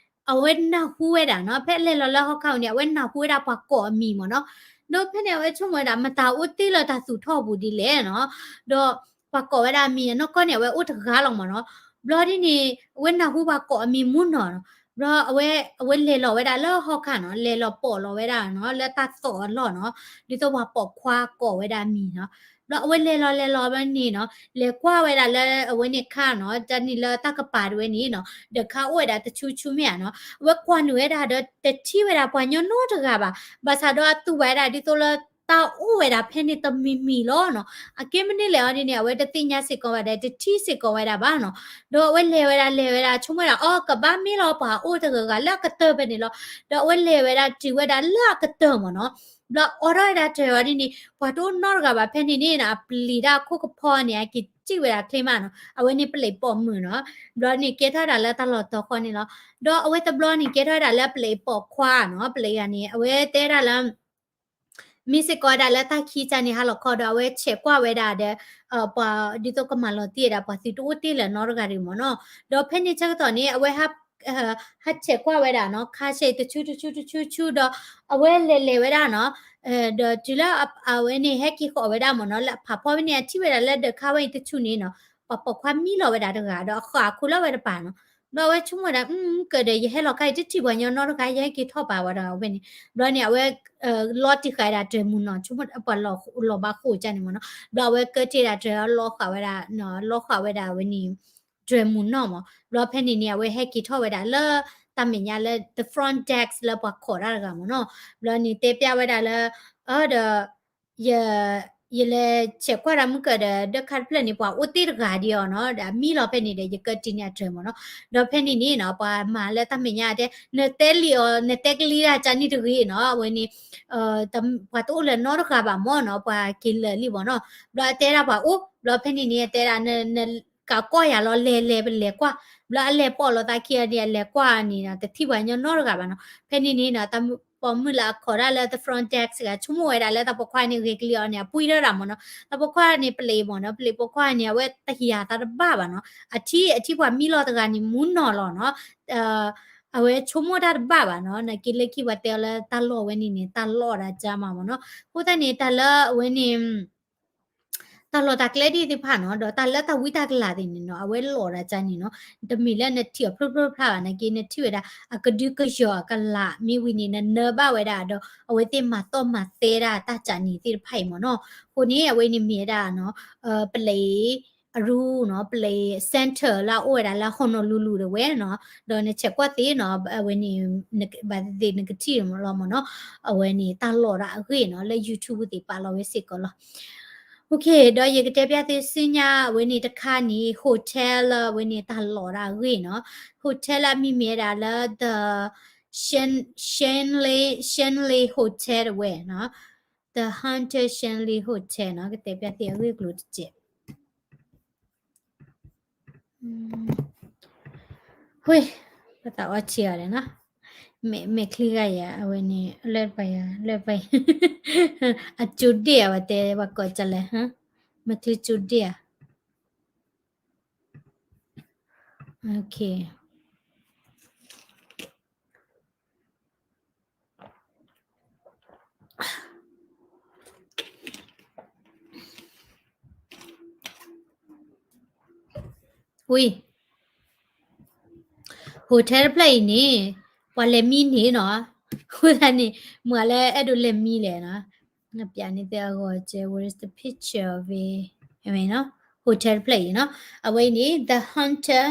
အဝဲနၢ်ဟူဝဲဒၣ်နီၤ ဖဲလဲၤလီၤလၢဟီၣ်ခါအံၤန့ၣ် အဝဲနၢ်ဟူဝဲဒၣ်ပှၤကိးအမံၤမ့ၢ်နီၤ. ဒီးဖဲန့ၣ် အဝဲဆိကမိၣ်ဝဲဒၣ် မတၤအိၣ်တ့ၢ်လၢတၢ်သူၣ်ထီၣ်ပူၤဒ်လဲၣ်နီၤ. ဒီးပှၤကိးဝဲဒၣ်အမံၤအနီၢ်ကီၢ်န့ၣ် အဝဲအိၣ်တဂၤလီၤမ့ၢ်နီၤ. ဘျီဒ်န့ၣ် အဝဲနၢ်ဟူပှၤကိးအမံၤမူနီၤနီၤ. ဘျီအဝဲ အဝဲလဲၤလီၤဝဲဒၣ်လၢဟီၣ်ခါနီၤ လဲၤလီၤပိာ်လီၤဝဲဒၣ်နီၤ လၢတၢ်သီၣ်အလီၢ်နီၤ ဒ်သိးပှၤပိာ်ခွါကိးဝဲဒၣ်အမံၤနီၤ. ဘျီအဝဲလဲၤလီၤလဲၤလီၤဘျီန့ၣ်နီၤ လဲၤကွၢ်ဝဲဒၣ်လၢအဝဲန့ၣ်ခါနီၤ တၢ်န့ၣ်လၢတၢ်ကပၤတဝဲန့ၣ်နီၤ ဒီးခါအိၣ်ဝဲဒၣ်တဆူဆူမ့ၢ်ဧါနီၤ. အဝဲကွၢ်နုာ်ဝဲဒၣ်ဒီးတထံၣ်ဝဲဒၣ်ပှၤညီနီတဂၤဘၣ်. ဘၣ်ဆၣ်ဒီးအသူၣ်ဘၣ်ဝဲဒၣ်ဒ်သိးလၢ တၢ်အိၣ်ဝဲဒၣ်ဖဲန့ၣ်တမံၤမံၤလီၤနီၤ. အကဲမနုၤလဲၣ်အီၤဒ်န့ၣ် အဝဲတသ့ၣ်ညါစ့ၢ်ကီးဘၣ်ဒီး တထံၣ်စ့ၢ်ကီးဝဲဒၣ်ဘၣ်နီၤ. ဒီးအဝဲလဲၤဝဲဒၣ်လဲၤဝဲဒၣ် ဆိကမိၣ်ဝဲဒၣ် အီ ကဘၣ်မ့ၢ်လီၤပှၤအိၣ်တဂၤဂၤလၢအကတၢၢ်ဖဲန့ၣ်လီၤ. ဒီးအဝဲလဲၤဝဲဒၣ်တုၤဝဲဒၣ်လၢအကတၢၢ်မ့ၢ်နီၤ. ဘျီအိးထီၣ်ဝဲဒၣ်တြဲၤအီၤဒ်န့ၣ် ပှၤတအိၣ်နီတဂၤဘၣ်ဖဲန့ၣ်န့ၣ်နီၤ အပျံၤတၢ်အခိၣ်ကဖီန့ၣ် အက့ၤစံၣ်ဝဲဒၣ်ချ့မးနီၤ. အဝဲန့ၣ်ပလံးပိာ်မုၣ်နီၤ. ဘျီန့ၣ်ကဲထီၣ်ဝဲဒၣ်လၢတၢ်လီၢ်တီဃီန့ၣ်လီၤ. ဒီးအဝဲတဘျီန့ၣ်ကဲထီၣ်ဝဲဒၣ်လၢပလံးပိာ်ခွါနီၤ. ပလံးဂၤန့ၣ် အဝဲတဲဒၣ်လၢ မ့ၢ်စ့ၢ်ကီးဝဲဒၣ်လၢတၢ်ခံကတၢၢ်န့ၣ် ဟါလီၤခီဒီး အဝဲဆဲးကွၢ်ဝဲဒၣ်ဒီး ပှၤဒ်သိးကမၤလီၤတံၢ်ဝဲဒၣ် ပှၤသုတအိၣ်တ့ၢ်လၢၤနီတဂၤတဂ့ၤမ့ၢ်နီၤ. ဒီးဖဲန့ၣ်ဆၢကတီၢ်န့ၣ် အဝဲ ဟးဆဲးကွၢ်ဝဲဒၣ်နီၤ ခါဆဲးတဆူတဆူတဆူဆူဒီး အဝဲလဲၤလဲၤဝဲဒၣ်နီၤ. ဒီးတုၤလၢအဝဲန့ၣ်ဟဲက့ၤဃီၤဝဲဒၣ်မ့ၢ်နီၤ လၢအဖးဖီဖဲန့ၣ် အထံၣ်ဝဲဒၣ်လၢဒၢးခါဝဲအံၤတဆူန့ၣ်နီၤ ပှၤပိာ်ခွါမံလီၤဝဲဒၣ်တဂၤ ဒီးအဃၢအခိးလၢအဝဲတပၤနီၤ. ဘျီအဝဲဆိကမိၣ်ဝဲဒၣ် ကဒီးယဟဲလီၤခါအံၤ တထံၣ်ပှၤညီနီတဂၤ ယဟဲက့ၤထီၣ်ပာ်ဝဲဒၣ်ဝဲန့ၣ်. ဘျီန့ၣ် အဝဲ လီၤတံၢ်ဃာ်ဝဲဒၣ်တြဲၤမုၢ်နီၤ ဆိကမိၣ် ပှၤလီၤဘၣ်ဃိၣ်ကၢ်န့ၣ်မ့ၢ်နီၤ. ဘျီအဝဲကၢတ့ၢ်ဒၣ်တြဲၤ လီၤဃာ်ဝဲဒၣ် လီၤဃာ်ဝဲဒၣ်ဝဲန့ၣ် တြဲၤမုၢ်နီၤမ့ၢ်. ဘျီဖဲန့ၣ်န့ၣ် အဝဲဟဲက့ၤထီၣ်ဝဲဒၣ်လၢ တၢ်မဲာ်ညါလၢ the front desk လၢပှၤခိးတၢ်တဂၤမ့ၢ်နီၤ. ဘျီန့ၣ်တဲပျၢ်ဝဲဒၣ်လၢ အၢ ဒီး ယ ယလဲၤဆဲးကွၢ်တၢ်မုၢ်ကၢၢ်ဒီး ဒၢးခါတဖျၢၣ်န့ၣ် ပှၤအိၣ်တ့ၢ်တဂၤဒံးအီၤနီၤ ဒီးအမံလီၤဖဲန့ၣ်ဒီး ယကၢတ့ၢ်န့ၢ်အတြဲၤမ့ၢ်နီၤ. ဒီးဖဲန့ၣ်န့ၣ်နီၤ ပှၤမၤလၢတၢ်မဲာ်ညါတဲ နတဲလံအီၤ နတဲကလံတၢ်ကၢန့ၣ်တဂ့ၤနီၤ အဝဲန့ၣ် ပှၤတအိၣ်လၢၤနီတဂၤဘၣ်မ့ၢ်နီၤ ပှၤက့ၤလၢာ်လံမ့ၢ်နီၤ. ဘျီအတဲဒၣ်ပှၤအိၣ် ဘျီဖဲန့ၣ်န့ၣ် အတဲဒၣ် န ကးကီၢ်ယၤလီၤ လဲၤလဲၤပလဲၤကွၢ်. ဘျီအလဲၤပိာ်လိာ်သးခံအီၤန့ၣ် အလဲၤကွၢ်န့ၣ် တထံၣ်ပှၤညီနီတဂၤဘၣ်နီၤ. ဖဲန့ၣ်န့ၣ်နီၤ တၢ်ပိာ်မုၣ်လၢအခိးဒၣ်လၢ the front desk ဂၤ ဆိကမိၣ်ဝဲဒၣ်လၢတၢ်ပိာ်ခွါန့ၣ် ဂ့ၤကလံအီၤန့ၣ် အပှံၢ်ထီၣ်ဒၣ်မ့ၢ်နီၤ. တၢ်ပိာ်ခွါန့ၣ် ပလံးမ့ၢ်နီၤ ပလံးပိာ်ခွါန့ၣ် အဝဲတဟံးအသးတဘၣ်ဘၣ်နီၤ. အထံၣ် အထံၣ်ပှၤမံလီၤတဂၤန့ၣ် မူနီၤလီၤနီၤ. အဝဲဆိကမိၣ်တၢ်တဘၣ်ဘၣ်နီၤ. နာ်က့လၢခံပှၤတဲအီၤလၢတၢ်လီၢ်ဝဲန့ၣ်န့ၣ် တၢ်လီၢ်ဒၣ်ကၢမးမ့ၢ်နီၤ. အဃိသတးန့ၣ် တၢ်လၢအဝဲန့ၣ် တၢ်လီၢ်တၢ်ကျဲဒ်သ့ၣ်တဖၣ်နီၤ ဒီးတၢ်လၢတၢ်ဝံတၢ်ကလၤသ့ၣ်န့ၣ်နီၤ အဝဲလီၤဒၣ်ကၢန့ၣ်နီၤ. တမ့ၢ်လၢနထံၣ်အီၤဖျိဖျိဖျါဘၣ် နာ်က့ နထံၣ်ဝဲဒၣ် အကဒုကယီၤအကလးမ့ၢ်ဝံၤန့ၣ် နနၢဘၣ်ဝဲဒၣ်ဒီး အဝဲသ့ၣ်မၤသီၣ်မၤသဲဒၣ်တၢ်ကၢန့ၣ်သ့ၣ်တဖၣ်အံၤမ့ၢ်နီၤ. အဃိန့ၣ် အဝဲန့ၣ်မ့ၢ်ဝဲဒၣ်နီၤ ပလံး အရူနီၤ ပလံး center လၢအအိၣ်ဝဲဒၣ်လၢ Honolulu တဝဲနီၤ. ဒီးနဆဲးကွၢ်သ့နီၤ အဝဲန့ၣ် ဘၣ်သ့ၣ်သ့ၣ်နကထံၣ်လီၤမ့ၢ်နီၤ. အဝဲန့ၣ်တၢ်လီၢ်ဒၣ်အဂ့ၢ်နီၤ လၢ YouTube သ့ၣ်ပာ်လီၤဝဲစ့ၢ်ကီးလီၤ. Okay ဒီးယကတဲပျၢ်သုဆူညါအဝဲန့ၣ်တခါန့ၣ် hotel လၢအဝဲန့ၣ်တၢ်လီၢ်ဒၣ်အဂ့ၢ်နီၤ. Hotel လၢအမံၤမ့ၢ်ဝဲဒၣ်လၢ the Shan- Shanley Shanley Hotel တဝဲနီၤ. The Hunter Shanley Hotel နီၤ ကတဲပျၢ်သုအဂ့ၢ်အကျိၤတစဲး ဟူး ပသးအီထံအီၤဒီးနီၤ မဲာ်ချံဂၤယၤ အဝဲန့ၣ် လၢပယၤ လၢပယၤ အကၠိဒ့ၣ်အဝဲတဲ ပှၤကိးကလဲၣ် မဲာ်ချံကၠိဒ့ၣ်ဧါ Okay ဝံၤ hotel တဖျၢၣ်အံၤန့ၣ် ပှၤလဲၤမံန့ၣ်နီၤ အဃိသတးန့ၣ် မ့ၢ်လၢအဲၣ်ဒိးလဲၤမံလဲၣ်နီၤ ငါပြန့ၢ်သုအဂီၢ်ကဲ where is the picture of it အဝဲနီၤ hotel တဖျၢၣ်အံၤနီၤ အဝဲအံၤန့ၣ် The Hunter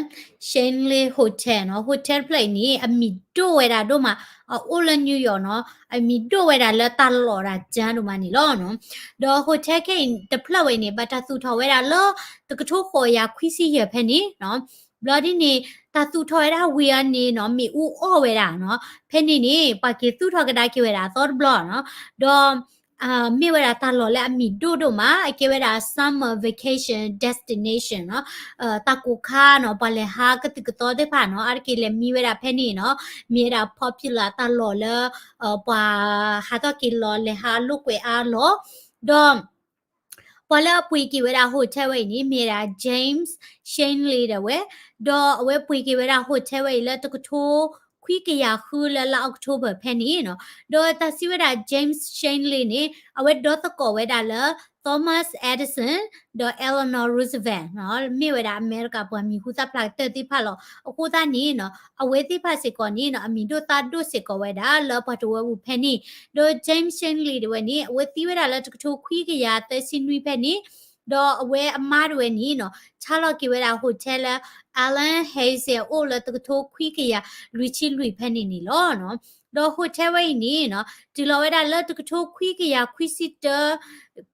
Shanley Hotel နီၤ hotel တဖျၢၣ်အံၤန့ၣ် အမံၤဒိၣ်ဝဲဒၣ်ဒိၣ်မး အအိၣ်လၢ New York နီၤ အမံၤဒိၣ်ဝဲဒၣ်လၢတၢ်လီၢ်ဒၣ်ကၢဒိၣ်မးန့ၣ်လီၤနီၤ ဒီး hotel ခဲအံၤတဖျၢၣ်ဝဲအံၤန့ၣ် ဘၣ်တၢ်သူၣ်ထီၣ်ဝဲဒၣ်လၢ တကထိဃိးကယၤခွံဆံယဲၢ်ဖဲန့ၣ်နီၤ ဘျီဒ်န့ၣ် တၢ်သူၣ်ထီၣ်ဝဲဒၣ်ဝ့ၢ်အံၤန့ၣ်နီၤ မ့ၣ်အူအီၣ်ဝဲဒၣ်နီၤ, ဖဲန့ၣ်န့ၣ် ပှၤက့ၤသူၣ်ထီၣ်ကဒါက့ၤဝဲဒၣ်အသီတဘျီနီၤ, ဒီး မ့ၢ်ဝဲဒၣ်တၢ်လီၢ်လၢအမံၤဒိၣ်ဒိၣ်မး, အကဲဝဲဒၣ် summer vacation destination နီၤ, တၢ်ကိၢ်ခါနီၤ, ပှၤလဲၤဟးကသုၣ်ကသီသ့ၣ်တဖၣ်နီၤ, အါတက့ၢ်လဲၤမံဝဲဒၣ်ဖဲန့ၣ်နီၤ, မ့ၢ်ဝဲဒၣ် popular တၢ်လီၢ်လၢ ပှၤဟးထီၣ်က့ၤလီၤ လဲၤဟးလိာ်ကွဲအါလီၢ်, ဒီး ပှၤလၢအပှ့ၤက့ၤဝဲဒၣ် hotel ဝဲအံၤန့ၣ် မ့ၢ်ဝဲဒၣ် James Shanley ဒၣ်ဝဲ, ဒီးအဝဲပှ့ၤက့ၤဝဲဒၣ် hotel ဝဲအံၤလၢတကထိခွံကယၤဃုလၢလါ October ဖဲန့ၣ်နီၤ, ဒီးတၢ်စံးဝဲဒၣ် James Shanley န့ၣ် အဝဲဒီသကိးဝဲဒၣ်လၢ Thomas Edison ဒီး Eleanor Roosevelt နီၤ, မ့ၢ်ဝဲဒၣ်အမဲရကၤပှၤမံၤဟူသၣ်ဖျါကတၢၢ်သ့ၣ်တဖၣ်လီၤ. အဃိသတးန့ၣ်နီၤ အဝဲသ့ၣ်တဖၣ်စ့ၢ်ကီးန့ၣ်နီၤ အမံၤဒိၣ်သၣ်ဒိၣ်စ့ၢ်ကီးဝဲဒၣ်လၢပှၤတဝၢပူၤဖဲန့ၣ်, ဒီး James Shanley ဒၣ်ဝဲန့ၣ် အဝဲသံဝဲဒၣ်လၢတကထိခွံကယၤသၢဆံနွံဖဲန့ၣ်, ဒီးအဝဲအမါဒၣ်ဝဲန့ၣ်နီၤ ဆါလီၤက့ၤဝဲဒၣ် hotel လၢ Allan Hazen အိၣ်လၢတကထိခွံကယၤလွံၢ်ဆံလွံၢ်ဖဲန့ၣ်န့ၣ်လီၤ. ဒီး hotel ဝဲအံၤန့ၣ်နီၤ တုၤလီၤဝဲဒၣ်လၢတကထိခွံကယၤခွံဆံတၢ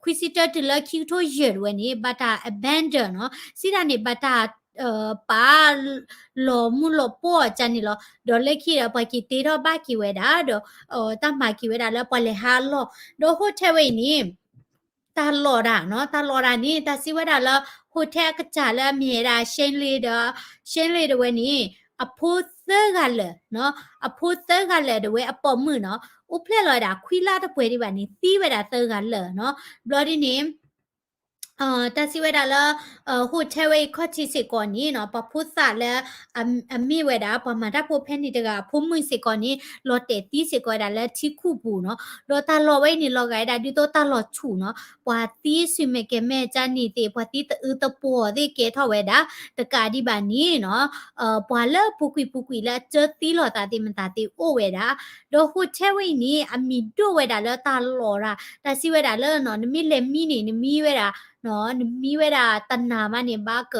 ခွံဆံတၢတုၤလၢခံကထိယဲၢ်ဒၣ်ဝဲန့ၣ် ဘၣ်တၢ် abandon နီၤ, စံးတၢ်န့ၣ် ဘၣ်တၢ် ပာ် လီၤမုၢ်လီၤပှီၢ်ကန့ၣ်လီၤ. ဒီးလၢခံဒီး ပှၤက့ၤတ့ထီၣ်ဘၣ်က့ၤဝဲဒၣ်ဒီး တၢ်မၤက့ၤဝဲဒၣ်လၢပှၤလဲၤဟးအလီၢ်, ဒီး hotel ဝဲအံၤန့ၣ် တၢ်လီၢ်တၢ်နီၤ, တၢ်လီၢ်တၢ်န့ၣ် တၢ်စံးဝဲဒၣ်လၢ hotel အကစၢ်လၢအမ့ၢ်ဝဲဒၣ် Shanley ဒီး Shanley ဒၣ်ဝဲန့ၣ် အဖိသၢဂၤလၢာ်နီၤ, အဖိသၢဂၤလၢာ်ဒၣ်ဝဲအပိာ်မုၣ်နီၤ, အိၣ်ဖျဲၣ်လီၤဝဲဒၣ်ခွံလါတပှဲၤဒံးဘၣ်န့ၣ် သံဝဲဒၣ်သၢဂၤလၢာ်နီၤ. ဘျီဒ်န့ၣ် တၢ်စံးဝဲဒၣ်လၢ hotel ဝဲအံၤခီၣ်ထံးစ့ၢ်ကီးန့ၣ်နီၤ ပှၤဖိသၣ်လၢ အမ့ၢ်ဝဲဒၣ် ပှၤမၤတၢ်ဖိဖဲန့ၣ်တဂၤအဖိမုၣ်စ့ၢ်ကီးန့ၣ် လီၤတဲာ်သံစ့ၢ်ကီးဝဲဒၣ်လၢထံခိၣ်ပူၤနီၤ. ဒီးတၢ်လီၢ်ဝဲအံၤန့ၣ် လီၤဂာ်ဝဲဒၣ်ဒ်သိးတၢ်လီၢ်ဆူၣ်နီၤ, ပှၤသံဆူၣ်မဲာ်ကဲၤမဲာ်ကန့ၣ်သ့ၣ် ပှၤသံတအုးတပှီၤသ့ၣ်ကဲထီၣ်ဝဲဒၣ် တကးဒံးဘၣ်န့ၣ်နီၤ ပှၤလၢအပူၤကွံာ်ပူၤကွံာ်လၢအကၢသံလိာ်သးသ့ၣ်မတၤသ့ၣ်အိၣ်ဝဲဒၣ်, ဒီး hotel ဝဲအံၤန့ၣ် အမံၤဒိၣ်ဝဲဒၣ်လၢတၢ်လီၢ်တၢ် တၢ်စံးဝဲဒၣ်လၢနီၤ နမ့ၢ်လဲၤမံန့ၣ် နမံဝဲဒၣ် နမံဝဲဒၣ်တနၤမးန့ၣ် ဘၣ်က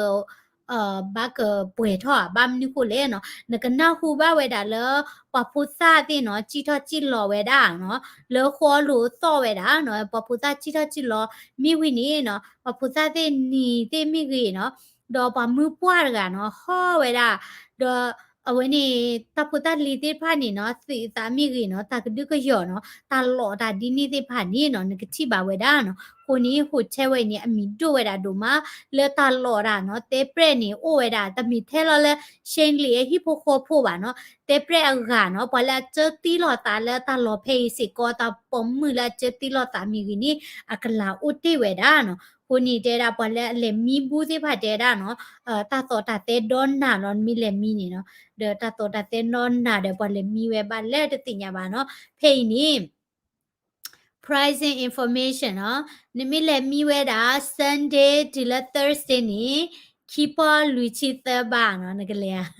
ဘၣ်ကပှဲၤထီၣ်ဧါ, ဘၣ်မနုၤဃိလဲၣ်နီၤ, နကနၢ်ဟူဘၣ်ဝဲဒၣ်လၢ ပှၤဖိသၣ်သ့ၣ်နီၤ စံၣ်ထီၣ်စံၣ်လီၤဝဲဒၣ်နီၤ, လၢဃီလိၤသီၣ်ဝဲဒၣ်နီၤ, ပှၤဖိသၣ်စံၣ်ထီၣ်စံၣ်လီၤ မ့ၢ်ဝံၤန့ၣ်နီၤ ပှၤဖိသၣ်သ့ၣ်နံၤသ့ၣ်မ့ၢ်ဂ့ၤနီၤ, ဒီးပှၤမုၢ်ပှၢ်တဂၤနီၤ ဟီၣ်ဝဲဒၣ်, ဒီး အဝဲန့ၣ် တၢ်ဖိတၢ်လံၤသ့ၣ်တဖၣ်န့ၣ်နီၤ သုးသးမ့ၢ်ဂ့ၤနီၤ တၢ်ကဒုကယီၤနီၤ တၢ်လီၢ်တၢ်ဒ်န့ၣ်သ့ၣ်တဖၣ်န့ၣ်နီၤ နကထံၣ်ဘၣ်ဝဲဒၣ်နီၤ. အဃိန့ၣ် hotel ဝဲအံၤန့ၣ် အမံၤဒိၣ်ဝဲဒၣ်ဒိၣ်မး လၢတၢ်လီၢ်တၢ်နီၤ တဲပျဲၢ်န့ၣ် အိၣ်ဝဲဒၣ် တမ့ၢ်ထဲလီၤလၢ Shanley အဟံၣ်ဖိဃီဖိဘၣ်နီၤ တဲပျဲၢ်အဂၤနီၤ ပှၤလၢအကၢသံလိာ်သးလၢတၢ်လီၢ်ဖဲအံၤစ့ၢ်ကီး တၢ်ပိာ်မုၣ်လၢအကၢသံလိာ်သးမ့ၢ်ဂ့ၤန့ၣ် အကလၤအိၣ်တ့ၢ်ဝဲဒၣ်နီၤ. အဃိန့ၣ် တဲဝဲဒၣ် ပှၤလၢအလဲၤမံဘူသ့ၣ်တဖၣ်တဲဝဲဒၣ်နီၤ တၢ်သိၣ်တၢ်သဲဒီနၤနီၤ နမ့ၢ်လဲၤမံန့ၣ်နီၤ, ဒီးတၢ်သိၣ်တၢ်သဲဒီနၤဒီး ပှၤလဲၤမံဝဲဘၣ်လဲၣ်တသ့ၣ်ညါဘၣ်နီၤ. ဖဲအံၤန့ၣ် pricing information နီၤ နမ့ၢ်လဲၤမံဝဲဒၣ် Sunday တုၤလၢ Thursday န့ၣ် ခံပီၢ်လွံၢ်ဆံသၢဘးနီၤ နကလဲၤ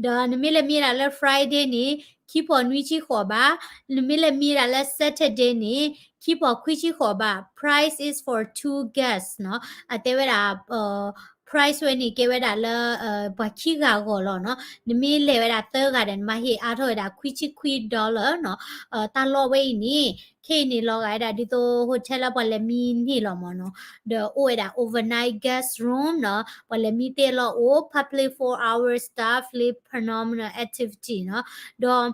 ဧါ ဒီးနမ့ၢ်လဲၤမံဒၣ်လၢ Friday န့ၣ် ခံပီၢ်နွံဆံဃိးဘး, နမ့ၢ်လဲၤမံဒၣ်လၢ Saturday န့ၣ် ခံပီၢ်ခွံဆံဃိးဘး, price is for two guests နီၤ, အတဲဝဲဒၣ် price ဝဲန့ၣ် ကဲဝဲဒၣ်လၢ ပှၤခံဂၤအဂီၢ်လီၤနီၤ, နမ့ၢ်လဲၤဝဲဒၣ်သၢဂၤဒီး နဘၣ်ဟ့ၣ်အါထီၣ်ဝဲဒၣ်ခွံဆံခွံ dollar နီၤ, တၢ်လီၢ်ဝဲအံၤန့ၣ် ခဲအံၤန့ၣ် လီၤဂာ်ဝဲဒၣ်ဒ်သိး hotel လၢပှၤလဲၤမံန့ၣ်လီၤမ့ၢ်နီၤ, ဒီးအိၣ်ဝဲဒၣ် overnight guest room နီၤ, ပှၤလဲၤမံသ့ၣ်လီၤအိၣ် public four hour staff leave phenomenal activity နီၤ, ဒီး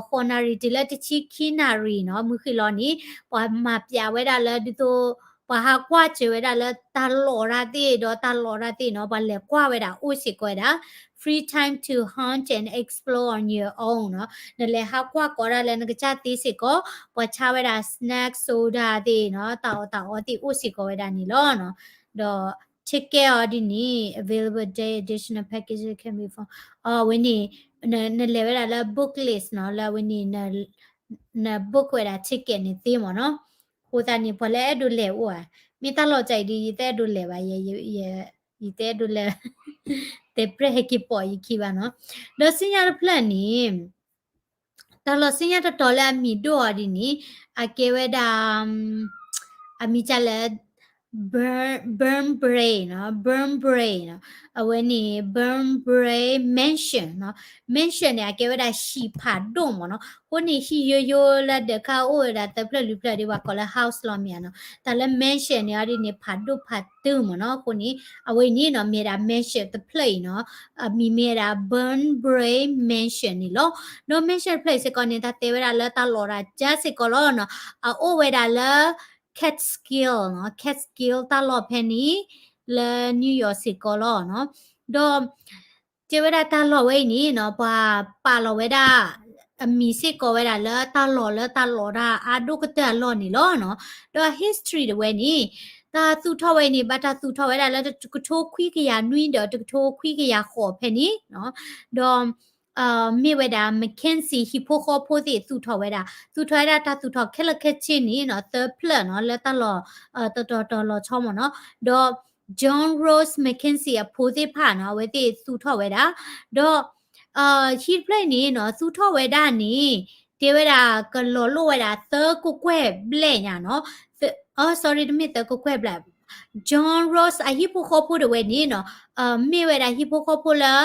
ဃိးနၣ်ရံၣ်တုၤလၢတဆံခံနၣ်ရံၣ်နီၤ, မုၢ်ဃ့ၢ်လီၤန့ၣ် ပှၤမၤပျးဝဲဒၣ်လၢဒ်သိး ပှၤဟးကွၢ်စၢၤဝဲဒၣ်လၢတၢ်လီၢ်တၢ်သ့ၣ်ဒီးတၢ်လီၢ်တၢ်သ့ၣ်နီၤ, ပှၤလဲၤကွၢ်ဝဲဒၣ်အိၣ်စ့ၢ်ကီးဝဲဒၣ် free time to hunt and explore on your own နီၤ, နလဲၤဟးကွၢ်ကီးဒၣ်လၢနကစၢ်သ့စ့ၢ်ကီး, ပှၤဆါဝဲဒၣ် snack soda သ့ၣ်နီၤ, တၢ်အီၣ်တၢ်အီသ့ၣ်အိၣ်စ့ၢ်ကီးဝဲဒၣ်န့ၣ်လီၤနီၤ, ဒီး ticket အီၤဒ်န့ၣ် available day additional packages can be found အဝဲန့ၣ် နလဲၤဝဲဒၣ်လၢ book list နီၤ, လၢအဝဲန့ၣ် န book ဝဲဒၣ် ticket န့ၣ်သ့မ့ၢ်နီၤ, အဃိသတးန့ၣ် ပှၤလၢအဲၣ်ဒိးလဲၤအိၣ်ဧါ, မ့ၢ်တၢ်လီၢ်တၢ်အံၤဒီး ယတအဲၣ်ဒိးလဲၤဘၣ်, ယတအဲၣ်ဒိးလဲၤ တဲပြဲၢ်ဟဲက့ၤပိာ်ယခံဘၣ်နီၤ, ဒီးဆူညါတဖျၢၣ်န့ၣ် တၢ်လီၢ်ဆူညါတတီၤလၢအမံၤဒိၣ်အီၤဒ်န့ၣ် အကဲဝဲဒၣ် အမံၤကလဲၣ် Burn Burn Brae နီၤ, Burn Brae နီၤ, အဝဲန့ၣ် Burn Brae Mansion နီၤ, Mansion န့ၣ် အကဲဝဲဒၣ်ဟံၣ်ဖးဒိၣ်မ့ၢ်နီၤ, အဃိန့ၣ်ဟံၣ်ယိယိလၢဒၢးခါအိၣ်ဝဲဒၣ်သၢဖျၢၣ်လွံၢ်ဖျၢၣ်ဒီး ပှၤကိးလၢ house လီၤမ့ၢ်ဧါနီၤ, တၢ်လၢ mansion န့ၣ်အီၤဒ်န့ၣ် ဖးဒိၣ်ဖးတုၤမ့ၢ်နီၤ, အဃိန့ၣ် အဝဲအံၤန့ၣ်နီၤ မ့ၢ်ဒၣ် mansion တဖျၢၣ်အံၤနီၤ, အမံၤမ့ၢ်ဝဲဒၣ် Burn Brae Mansion န့ၣ်လီၤ. ဒီး mansion တဖျၢၣ်အံၤစ့ၢ်ကီးန့ၣ် တၢ်တဲဝဲဒၣ်လၢတၢ်လီၢ်တၢ်ကၠါစ့ၢ်ကီးလီၤနီၤ, အအိၣ်ဝဲဒၣ်လၢ Catskill နီၤ, Catskill တၢ်လီၢ်ဖဲန့ၣ် လၢ New York စ့ၢ်ကီးလီၤနီၤ, ဒီး တဲဝဲဒၣ်တၢ်လီၢ်ဝဲအံၤန့ၣ်နီၤ ပှၤပာ်လီၤဝဲဒၣ် အမံၤစ့ၢ်ကီးဝဲဒၣ်လၢတၢ်လီၢ်လၢတၢ်လီၤတၢ်အါဒိၣ်ကတၢၢ်အလီၢ်န့ၣ်လီၤနီၤ, ဒီး history တဝဲန့ၣ် တၢ်သူၣ်ထီၣ်ဝဲအံၤန့ၣ် ဘၣ်တၢ်သူၣ်ထီၣ်ဝဲဒၣ်လၢတကထိခွံကယၤနွံဒီး တကထိခွံကယၤဃိးဖဲန့ၣ်နီၤ, ဒီး မ့ၢ်ဝဲဒၣ် Mackenzie ဟံၣ်ဖိဃီဖိသ့ၣ်သူၣ်ထီၣ်ဝဲဒၣ်, သူၣ်ထီၣ်ဝဲဒၣ်တၢ်သူၣ်ထီၣ်ခဲလၢာ်ခဲဆ့န့ၣ်နီၤ သၢဖျၢၣ်နီၤ လၢတၢ်လီၢ် တတီၤတီၤလီၤဆီမ့ၢ်နီၤ, ဒီး John Rose Mackenzie အဖိသ့ၣ်တဖၣ်နီၤ အဝဲသ့ၣ်သူၣ်ထီၣ်ဝဲဒၣ်, ဒီး ဟံၣ်တဖျၢၣ်အံၤန့ၣ်နီၤ သူၣ်ထီၣ်ဝဲဒၣ်န့ၣ် တဲဝဲဒၣ်ကလီၤလိၣ်ဝဲဒၣ်သၢကကွဲၢ်ဘျဲၣ်ညါနီၤ, သၢ အ sorry တမ့ၢ်သၢကကွဲၢ်ဘျဲၣ် John Rose အဟံၣ်ဖိဃီဖိတဝဲန့ၣ်နီၤ မ့ၢ်ဝဲဒၣ်ဟံၣ်ဖိဃီဖိလၢ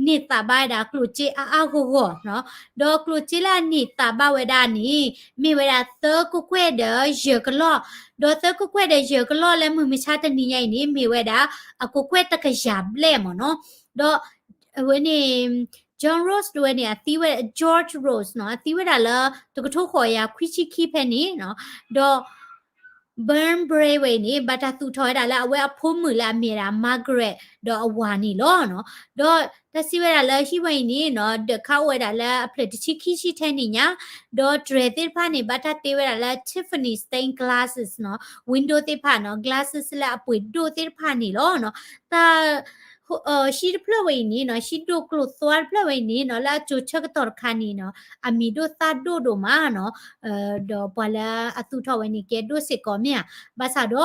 န့ၢ်သးဘၣ်ဝဲဒၣ်ကျိၣ်စ့အါအါဂီၢ်ဂီၢ်နီၤ, ဒီးကျိၣ်စ့လၢအန့ၢ်သးဘၣ်ဝဲဒၣ်န့ၣ် မ့ၢ်ဝဲဒၣ်သၢကကွဲၢ်ဒီးယဲၢ်ကလီၢ်, ဒီးသၢကကွဲၢ်ဒီးယဲၢ်ကလီၢ်လၢမုၢ်မဆါတနံၤညါအံၤန့ၣ် မ့ၢ်ဝဲဒၣ် အကကွဲၢ်တကယၤဘျဲၣ်မ့ၢ်နီၤ, ဒီး အဝဲန့ၣ် John Rose တဝဲန့ၣ် အသံဝဲ George Rose နီၤ အသံဝဲဒၣ်လၢ တကထိဃိးကယၤခွံဆံခံဖဲန့ၣ်နီၤ, ဒီး Burn Brae ဝဲအံၤန့ၣ် ဘၣ်တၢ်သူၣ်ထီၣ်ဝဲဒၣ်လၢအဝဲအဖိမုၣ်လၢအမ့ၢ်ဝဲဒၣ် Margaret ဒီးအဝၤန့ၣ်လီၤနီၤ, ဒီးတၢ်စံးဝဲဒၣ်လၢဟံၣ်ဝဲအံၤန့ၣ်နီၤ ဒၢးခါအိၣ်ဝဲဒၣ်လၢအဖျၢၣ်တဆံခံဆံထဲန့ၣ်ညါ, ဒီးတြဲၤသ့ၣ်တဖၣ်န့ၣ် ဘၣ်တၢ်တ့ဝဲဒၣ်လၢ Tiffany stained glasses နီၤ window သ့ၣ်တဖၣ်နီၤ glasses လၢအပှ့ၤဒိၣ်သ့ၣ်တဖၣ်န့ၣ်လီၤနီၤ, တၢ် ဟံၣ်တဖျၢၣ်ဝဲအံၤန့ၣ်နီၤ ဟံၣ်ဒိၣ်ကျိၤသွါတဖျၢၣ်ဝဲအံၤန့ၣ်နီၤ လၢအစိၤဆၢကတီၢ်တခါန့ၣ်နီၤ အမံၤဒိၣ်သၣ်ဒိၣ်ဒိၣ်မးနီၤ, ဒီးပှၤလၢအသူၣ်ထီၣ်ဝဲန့ၣ် ကဲဒိၣ်စ့ၢ်ကီးမ့ၢ်ဧါ, ဘၣ်ဆၣ်ဒီး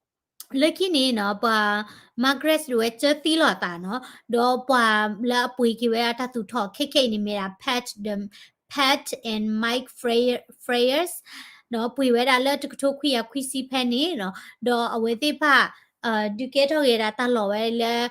နီၤ လၢခံန့ၣ်နီၤ ပှၤ Margaret တဝဲစၢသံလီၤသးနီၤ, ဒီးပှၤလၢအပှ့ၤက့ၤဝဲဒၣ်တၢ်သူၣ်ထီၣ်ခဲခဲအံၤန့ၣ် မ့ၢ်ဒၣ် Pat ဒီး Pat and Mike Freyer, Freyer နီၤ ပှ့ၤဝဲဒၣ်လၢတကထိခွံကယၤခွံဆံဖဲန့ၣ်နီၤ, ဒီးအဝဲသ့ၣ်တဖၣ် ဒုးကဲထီၣ်က့ၤဝဲဒၣ်တၢ်လီၢ်ဝဲလၢ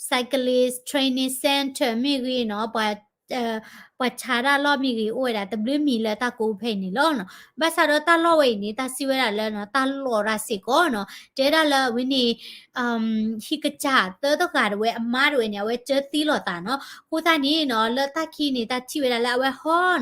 Cyclist Training Centre မ့ၢ်ဂ့ၤနီၤ, ပှၤ ပှၤဆါတၢ်လီၢ်မ့ၢ်ဂ့ၤ အိၣ်ဝဲဒၣ်တဘျုးမံၤလၢတၢ်ကိးဖဲအံၤန့ၣ်လီၤနီၤ, ဘၣ်ဆၣ်ဒီးတၢ်လီၢ်ဝဲအံၤန့ၣ် တၢ်စံးဝဲဒၣ်လၢနီၤ တၢ်လီၤတၢ်စ့ၢ်ကီးနီၤ, တဲဒၣ်လၢအဝဲန့ၣ် ဟံၣ်ကစၢ်သၢသဂၤတဝဲအမါတဝဲန့ၣ် အဝဲစၢသံလီၤသးနီၤ, အဃိသတးန့ၣ်နီၤ လၢတၢ်ခံန့ၣ် တၢ်ထံၣ်ဝဲဒၣ်လၢအဝဲဟီနီ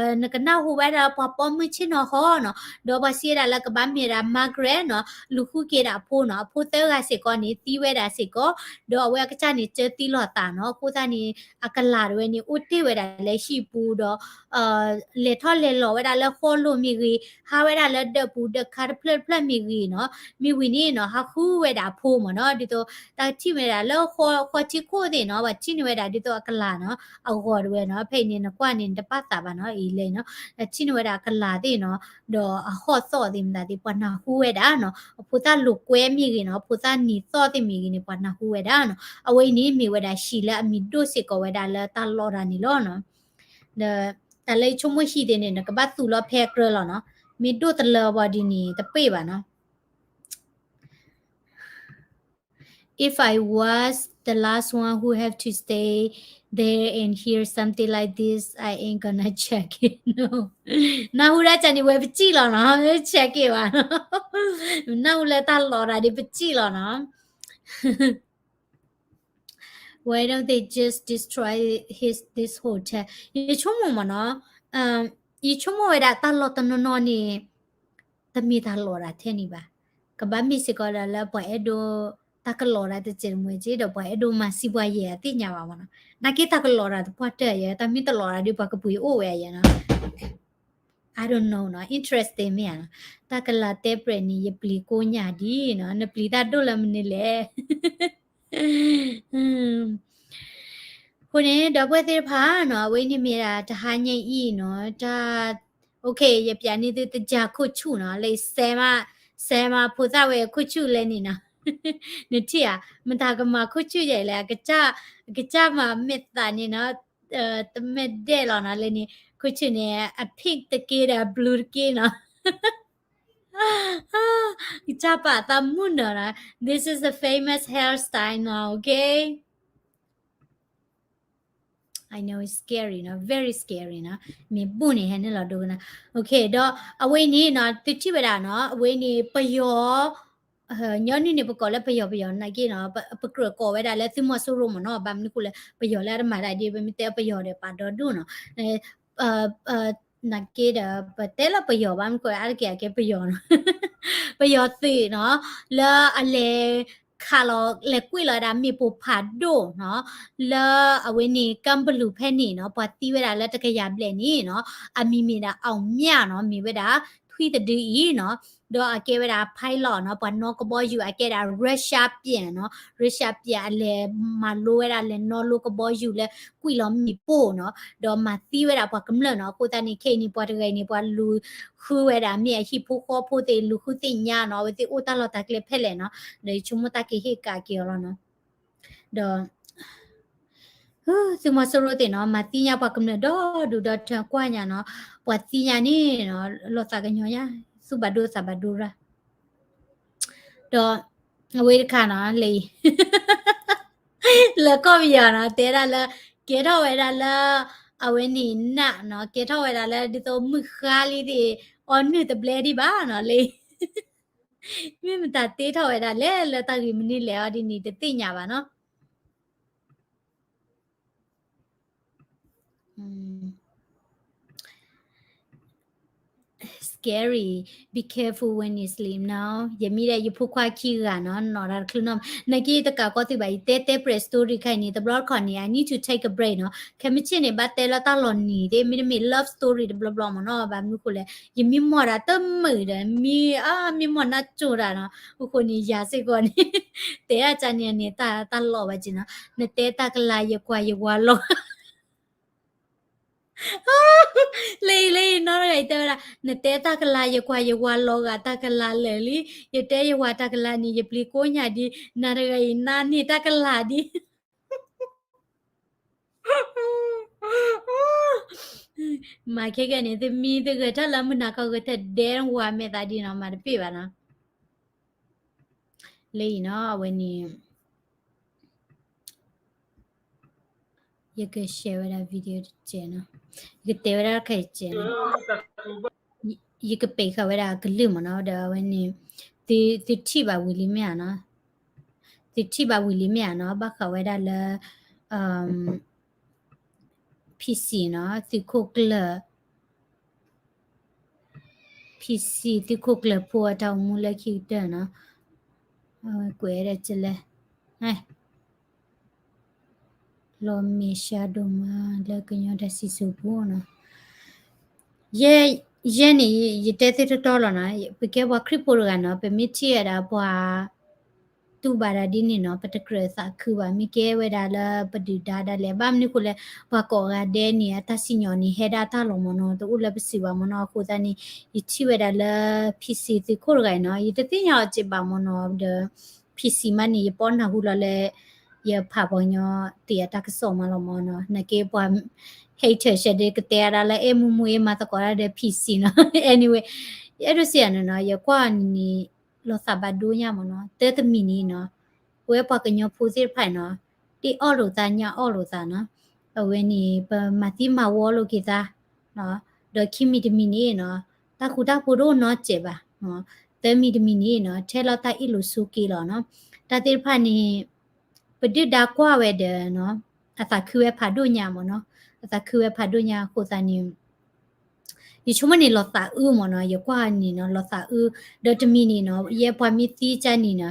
ၤ, နကနၢ်ဟူဝဲဒၣ်ပှၤပိာ်မုၣ်ဆ့ၣ်နီၤဟီနီၤ, ဒီးပှၤစံးဝဲဒၣ်လၢကဘၣ်မ့ၢ်ဝဲဒၣ် Margaret နီၤ, လူၤဃုက့ၤဒၣ်အဖိနီၤ, အဖိသၢဂၤစ့ၢ်ကီးန့ၣ် သံဝဲဒၣ်စ့ၢ်ကီး, ဒီးအဝဲအကစၢ်န့ၣ် စၢသံလီၤသးနီၤ, အဃိသတးန့ၣ် အကလၤတဝဲန့ၣ် အိၣ်တ့ၢ်ဝဲဒၣ်လၢဟံၣ်ပူၤဒီး လဲၤထီၣ်လဲၤလီၤဝဲဒၣ်လၢဃီလိၤမ့ၢ်ဂ့ၤ, ဟးဝဲဒၣ်လၢဒၢးပူၤဒၢးခါတဖျၢၣ်တဖျၢၣ်မ့ၢ်ဂ့ၤနီၤ, မ့ၢ်ဝံၤန့ၣ်နီၤ ဟးဃုဝဲဒၣ်အဖိမ့ၢ်နီၤ, ဒ်သိး တၢ်ထံၣ်ဝဲဒၣ်လၢဃီထံခိၣ်သ့ၣ်နီၤ, ပှၤထံၣ်န့ၢ်ဝဲဒၣ်ဒ်သိးအကလၤနီၤ, အဂီၤတဝဲနီၤ, ဖဲအံၤန့ၣ် နကွၢ်န့ၣ် နတပာ်သးဘၣ်နီၤ, အံၤလဲၣ်နီၤ, ထံၣ်န့ၢ်ဝဲဒၣ်အကလၤသ့ၣ်နီၤ, ဒီးအဟီၣ်သီၣ်သ့ၣ်မတၤသ့ၣ် ပှၤနၢ်ဟူဝဲဒၣ်နီၤ, အဖိသၣ်လိာ်ကွဲမ့ၢ်ဂ့ၤနီၤ, အဖိသၣ်နံၤသီၣ်သ့ၣ်မ့ၢ်ဂ့ၤန့ၣ် ပှၤနၢ်ဟူဝဲဒၣ်နီၤ, အဝဲအံၤန့ၣ်မ့ၢ်ဝဲဒၣ်ဟံၣ်လၢအမံၤဒိၣ်စ့ၢ်ကီးဝဲဒၣ်လၢတၢ်လီၢ်တၢ်န့ၣ်လီၤနီၤ. ဒီးတၢ်လၢယဆိကမိၣ်ဟံၣ်သ့ၣ်န့ၣ် နကဘၣ်သူးလီၤဖဲအကြၢးလီၤနီၤ, မ့ၢ်ဒိၣ်တလၢဘၣ်ဒ်န့ၣ် တပ့ၢ်ဘၣ်နီၤ. If I was the last one who have to stay there and hear something like this, I ain't gonna check it. No. နၢ်ဟူဒၣ်ကန့ၣ် ဝဲပစံၣ်လီၤနီၤ, check it ဘၣ်နီၤ. နၢ်ဟူလၢတၢ်လီၤတၢ်ဒ်ပစံၣ်လီၤနီၤ. Why don't they just destroy his this hotel? ယဆိကမိၣ်မ့ၢ်နီၤ, ယဆိကမိၣ်ဝဲဒၣ်တၢ်လီၢ်တနီၤနီၤန့ၣ် တမ့ၢ်တၢ်လီၤတၢ်ထဲန့ၣ်ဘၣ်. ကဘၣ်မ့ၢ်စ့ၢ်ကီးဒၣ်လၢပှၤအဲၣ်ဒိး တၢ်ကလီၤတၢ်တစဲးတမှဲၤက့ ဒီးပှၤအဲၣ်ဒိးမၤစံးပှၤယဲၢ်အသ့ၣ်ညါဘၣ်မ့ၢ်နီၤ. နာ်က့တၢ်ကလီၤတၢ်တပှၢ်တၢၢ်ယဲၢ် တၢ်မ့ၢ်တလီၤတၢ်ဒ်ပှၤကပှ့ၤအိၣ်ဝဲယဲၢ်နီၤ. I don't know နီၤ, interesting မ့ၢ်ဧါနီၤ. တၢ်ကလၤတဲပြဲးန့ၣ် ယပျံၤကိးညၣ်ဒ်နီၤ, နပျံၤတၢ်ဒိၣ်လၢမနုၤလဲၣ်. အဃိန့ၣ် ဒီပုၢ်ဝဲၢ်သ့ၣ်တဖၣ်နီၤ, အဝဲန့ၣ်မ့ၢ်ဒၣ်တဟါညါအံၤနီၤ, တၢ် OK ယပျးန့ၢ်သုတယၤခိၣ်ဆူၣ်နီၤ, လၢ စဲမး စဲမးဖိသၣ်ဝဲအခိၣ်ဆူၣ်လဲၣ်န့ၣ်နီၤ. နထံၣ်ဧါ, မတၤကမၤခိၣ်ဆူၣ်ယဲၢ်လဲၣ်, အကစၢ် အကစၢ်မၤမဲာ်သးန့ၣ်နီၤ, တမဲာ်ဒဲးလီၤနီၤ, လၢန့ၣ် ခိၣ်ဆူၣ်န့ၣ် အ pink တက့ဒီး blue တက့နီၤ. ကစၢ်ပာ်သးမုၢ်နၢၤနီၤ, this is a famous hairstyle နီၤ, okay? I know it's scary နီၤ, very scary နီၤ, မ့ၢ်ဘူၣ်န့ၣ်ဟဲနုာ်လီၤဒိကနၣ်, okay, ဒီးအဝဲန့ၣ်နီၤ သုထံၣ်ဝဲဒၣ်နီၤ, အဝဲန့ၣ်ပယီၤ ညီနုၢ်န့ၣ် ပကိးလၢပယီၤပယီၤနာ်က့နီၤ, ပကြၢးကိးဝဲဒၣ်လၢသုးမီၤစိရိၤမ့ၢ်နီၤ, ဘၣ်မနုၤဃိလဲၣ် ပယီၤလၢအတမၤတၢ်ဒ် ပမ့ၢ်တဲပယီၤဒီးပာ်ဒီဒူၣ်နီၤ, နာ်က့ဒီး ပတဲလၢပယီၤဘၣ်မနုၤဃိ အါတက့ၢ်အကဲပယီၤနီၤ, ပယီၤသုးနီၤ, လၢအလဲၤခးလီၤ လဲၤကွံာ်လီၤဝဲဒၣ်မ့ၣ်ပိၢ်ဖးဒိၣ်နီၤ, လၢအဝဲန့ၣ် ကၢ်ဘလူးဖဲန့ၣ်နီၤ, ပှၤသံဝဲဒၣ်လၢတကယၤဘျဲၣ်န့ၣ်နီၤ, အမံၤမ့ၢ်ဒၣ် အောင်မြတ် နီၤ, မ့ၢ်ဝဲဒၣ် ထွံၣ်တဒုအံၤနီၤ, ဒီးအကဲဝဲဒၣ် pilot နီၤ, ပှၤနီၣ်ကဘီယူၤ အကဲဒၣ် Russia ပၠးနီၤ, Russia ပၠး အလဲၤမၤလိဝဲဒၣ် လဲၤနီၣ်လိကဘီယူၤလၢကွံာ်လီၤမ့ၣ်ပိၢ်နီၤ, ဒီးမၤသံဝဲဒၣ်ပှၤကမျၢၢ်နီၤ, အဃိသတးန့ၣ် ခဲအံၤန့ၣ် ပှၤတဂၤအံၤန့ၣ် ပှၤလူၤဃုဝဲဒၣ် မ့ၢ်အဟံၣ်ဖိဃီဖိသ့ၣ် လူၤဃုသ့ၣ်ညါနီၤ, အဝဲသ့ၣ်အိၣ်တၢ်လီၢ်တၢ်ကျဲဖဲလဲၣ်နီၤ, ဒီးယဆိကမိၣ်တၢ်ကဟ့ၣ်ကးက့ၤအီၤလီၤနီၤ, ဒီး သုးမီၤစိရိၤသ့ၣ်နီၤ, မၤသံညါပှၤကမျၢၢ်ဒီဒူၣ်ဒီထၢ ကွၢ်ညါနီၤ, ပှၤသံညါန့ၣ်နီၤ, လီၤသးကညီၤညါ, သူၣ်ဘၣ်ဒိသးဘၣ်ဒိရၣ်, ဒီး အဝဲတခါနီၤ, လၢ လၢကီၢ်ပယီၤနီၤ, တဲဒၣ်လၢ ကဲထီၣ်ဝဲဒၣ်လၢ အဝဲန့ၣ်နးနီၤ, ကဲထီၣ်ဝဲဒၣ်လၢဒ်သိးမုၢ်ဃါလံသ့ၣ်, အီနုၢ်တဘျဲဒံးဘၣ်နီၤ, လၢ မ့ၢ်မတၤတ့ထီၣ်ဝဲဒၣ်လဲၣ်, လၢတၢ်ဂ့ၢ်မနုၤလဲၣ်အီၤဒ်န့ၣ် တသ့ၣ်ညါဘၣ်နီၤ. Scary, be careful when you sleep now. ယမ့ၢ်ဒၣ်ယဖိခွါခံဂၤနီၤ, နီၣ်တၢ်တချုးနီၤ, နာ်က့တကးကီသုဘၣ်, ယတဲတဲပြဲး story ခဲအံၤန့ၣ် တဘျီတခီၣ်န့ၣ် I need to take a break နီၤ, ခဲမုၢ်ဆ့ၣ်န့ၣ် ဘၣ်တဲလီၤတၢ်လီၤနံၤသ့ၣ်, မ့တမ့ၢ် love story တဘျီဘျီမ့ၢ်နီၤ, ဘၣ်မနုၤဃိလဲၣ်, ယမံမီၢ်ဒၣ်တမုာ်ဒီး မံ အါ မံမီၢ်နၢ်ကၠိၣ်တၢ်နီၤ, အဃိန့ၣ် ယၤစ့ၢ်ကီးန့ၣ် တဲအါကန့ၣ်န့ၣ် တၢ်လီၤဘၣ်က့နီၤ, နတဲတၢ်ကလၤ ယကွၢ်ယဝၤလီၤ လၢအံၤလၢအံၤ နီၢ်တဂၤအံၤတဲဝဲဒၣ်, နတဲတၢ်ကလၤ ယကွၢ်ယဝၤလီၤဂာ်တၢ်ကလၤလၢာ်လံ, ယတဲယဝၤတၢ်ကလၤန့ၣ် ယပျံၤကိးညါဒ်, နၤတဂၤအံၤ နၤန့ၣ်တၢ်ကလၤဒ် မၤခဲကဲန့ၣ် သမံသဂၢၢ်ထၢၣ်လၢမုၢ်နၤခီဂဲၤထၢၣ်ဒဲဝၤမဲာ်သးဒ်နီၤ, မၤတပ့ၢ်ဘၣ်နီၤ. လၢအံၤနီၤ အဝဲန့ၣ် ယက share ဝဲဒၣ် video တစဲးနီၤ, ယကတဲဝဲဒၣ်တခါတစဲးနီၤ, ယကပဲာ်ဃာ်ဝဲဒၣ်အကလုၢ်မ့ၢ်နီၤ, ဒီးအဝဲန့ၣ် သုထံၣ်ဘၣ်ဝံၤလံမ့ၢ်ဧါနီၤ, သုထံၣ်ဘၣ်ဝံၤလံမ့ၢ်ဧါနီၤ, ဘၣ်ဃးဝဲဒၣ်လၢ PC နီၤ, သုးခိၣ်ကျၢၢ် PC သုးခိၣ်ကျၢၢ်ဖိအတၢ်အိၣ်မူလၢခံကတၢၢ်နီၤ, အဝဲကွဲးဒၣ်ကလဲၣ်, လီၤမ့ၢ်ဆှးဒိၣ်မးလၢကညီတၢ်စံၣ်စိၤပူၤနီၤ, ယဲ ယဲန့ၣ် ယတဲသ့တီတီလီၤနီၤ, ပကဲပှၤခရံာ်ဖိတဂၤနီၤ, ပမ့ၢ်ထံၣ်ဝဲဒၣ်ပှၤ တူၢ်ဘၣ်ဒၣ်ဒ်န့ၣ်နီၤ, ပတကြၢးသးခုဘၣ်, မ့ၢ်ကဲဝဲဒၣ်လၢပဒုၣ်ဒါဒၣ်လဲာ်, ဘၣ်မနုၤဃိလဲၣ်, ပှၤကိးဂၤဒဲးန့ၣ် အတၢ်စံၣ်ညီၣ်န့ၣ် ဟဲဒၣ်တၢ်လီၤမ့ၢ်နီၤ, တအိၣ်လၢပစုပူၤဘၣ်မ့ၢ်နီၤ, အဃိသတးန့ၣ် ယထံၣ်ဝဲဒၣ်လၢ PC သုးခိၣ်တဂၤအံၤနီၤ, ယတသ့ၣ်ညါအီၤစ့ၢ်ဘၣ်မ့ၢ်နီၤ, ဒီး PC မးန့ၣ် ယပီၢ်နၢ်ဟူလီၤလၢ ယဖးပှၤကညီတ့ၢ်အတၢ်ကစီၣ်မးလီၤမ့ၢ်နီၤ, နာ်က့ပှၤ hater စဲးဒကတဲဒၣ်လၢအဲၣ်မူမူအ့မၤသကိးတၢ်ဒီး PC နီၤ, anyway ယအဲၣ်ဒိးစံးယၤန့ၣ်နီၤ, ယကွၢ်န့ၣ် လီၤသးဘၣ်ဒိညါမ့ၢ်နီၤ, တၢ်တမံၤန့ၣ်နီၤ, ပဝဲပှၤကညီဖိသ့ၣ်တဖၣ်နီၤ, တ့ၢ်အီၣ်လိာ်သးညၣ်အီၣ်လိာ်သးနီၤ, အဝဲန့ၣ် ပမၤသံမၤဝီလိာ်က့ၤသး, ဒီးခံမံၤတမံၤန့ၣ်နီၤ, တၢ်ဃူတၢ်ဖိးတအိၣ်နီတစဲးဘၣ်, သၢမံၤတမံၤန့ၣ်နီၤ, ထဲလီၤတၢ်အ့ၣ်လိာ်ဆိးက့လိာ်နီၤ, တၢ်သ့ၣ်တဖၣ်န့ၣ် ပဒုၣ်ဒါကွၢ်ဝဲဒီး အသးခုဝဲဖးဒိၣ်ညါမ့ၢ်နီၤ, အသးခုဝဲဖးဒိၣ်ညါအဃိသတးန့ၣ် ယဆိကမိၣ်န့ၣ်လီၤသးအုးမ့ၢ်နီၤ, ယကွၢ်န့ၣ်နီၤ လီၤသးအုး, ဒီးတမံၤန့ၣ်နီၤ ယဲပှၤမ့ၢ်သံကါန့ၣ်နီၤ,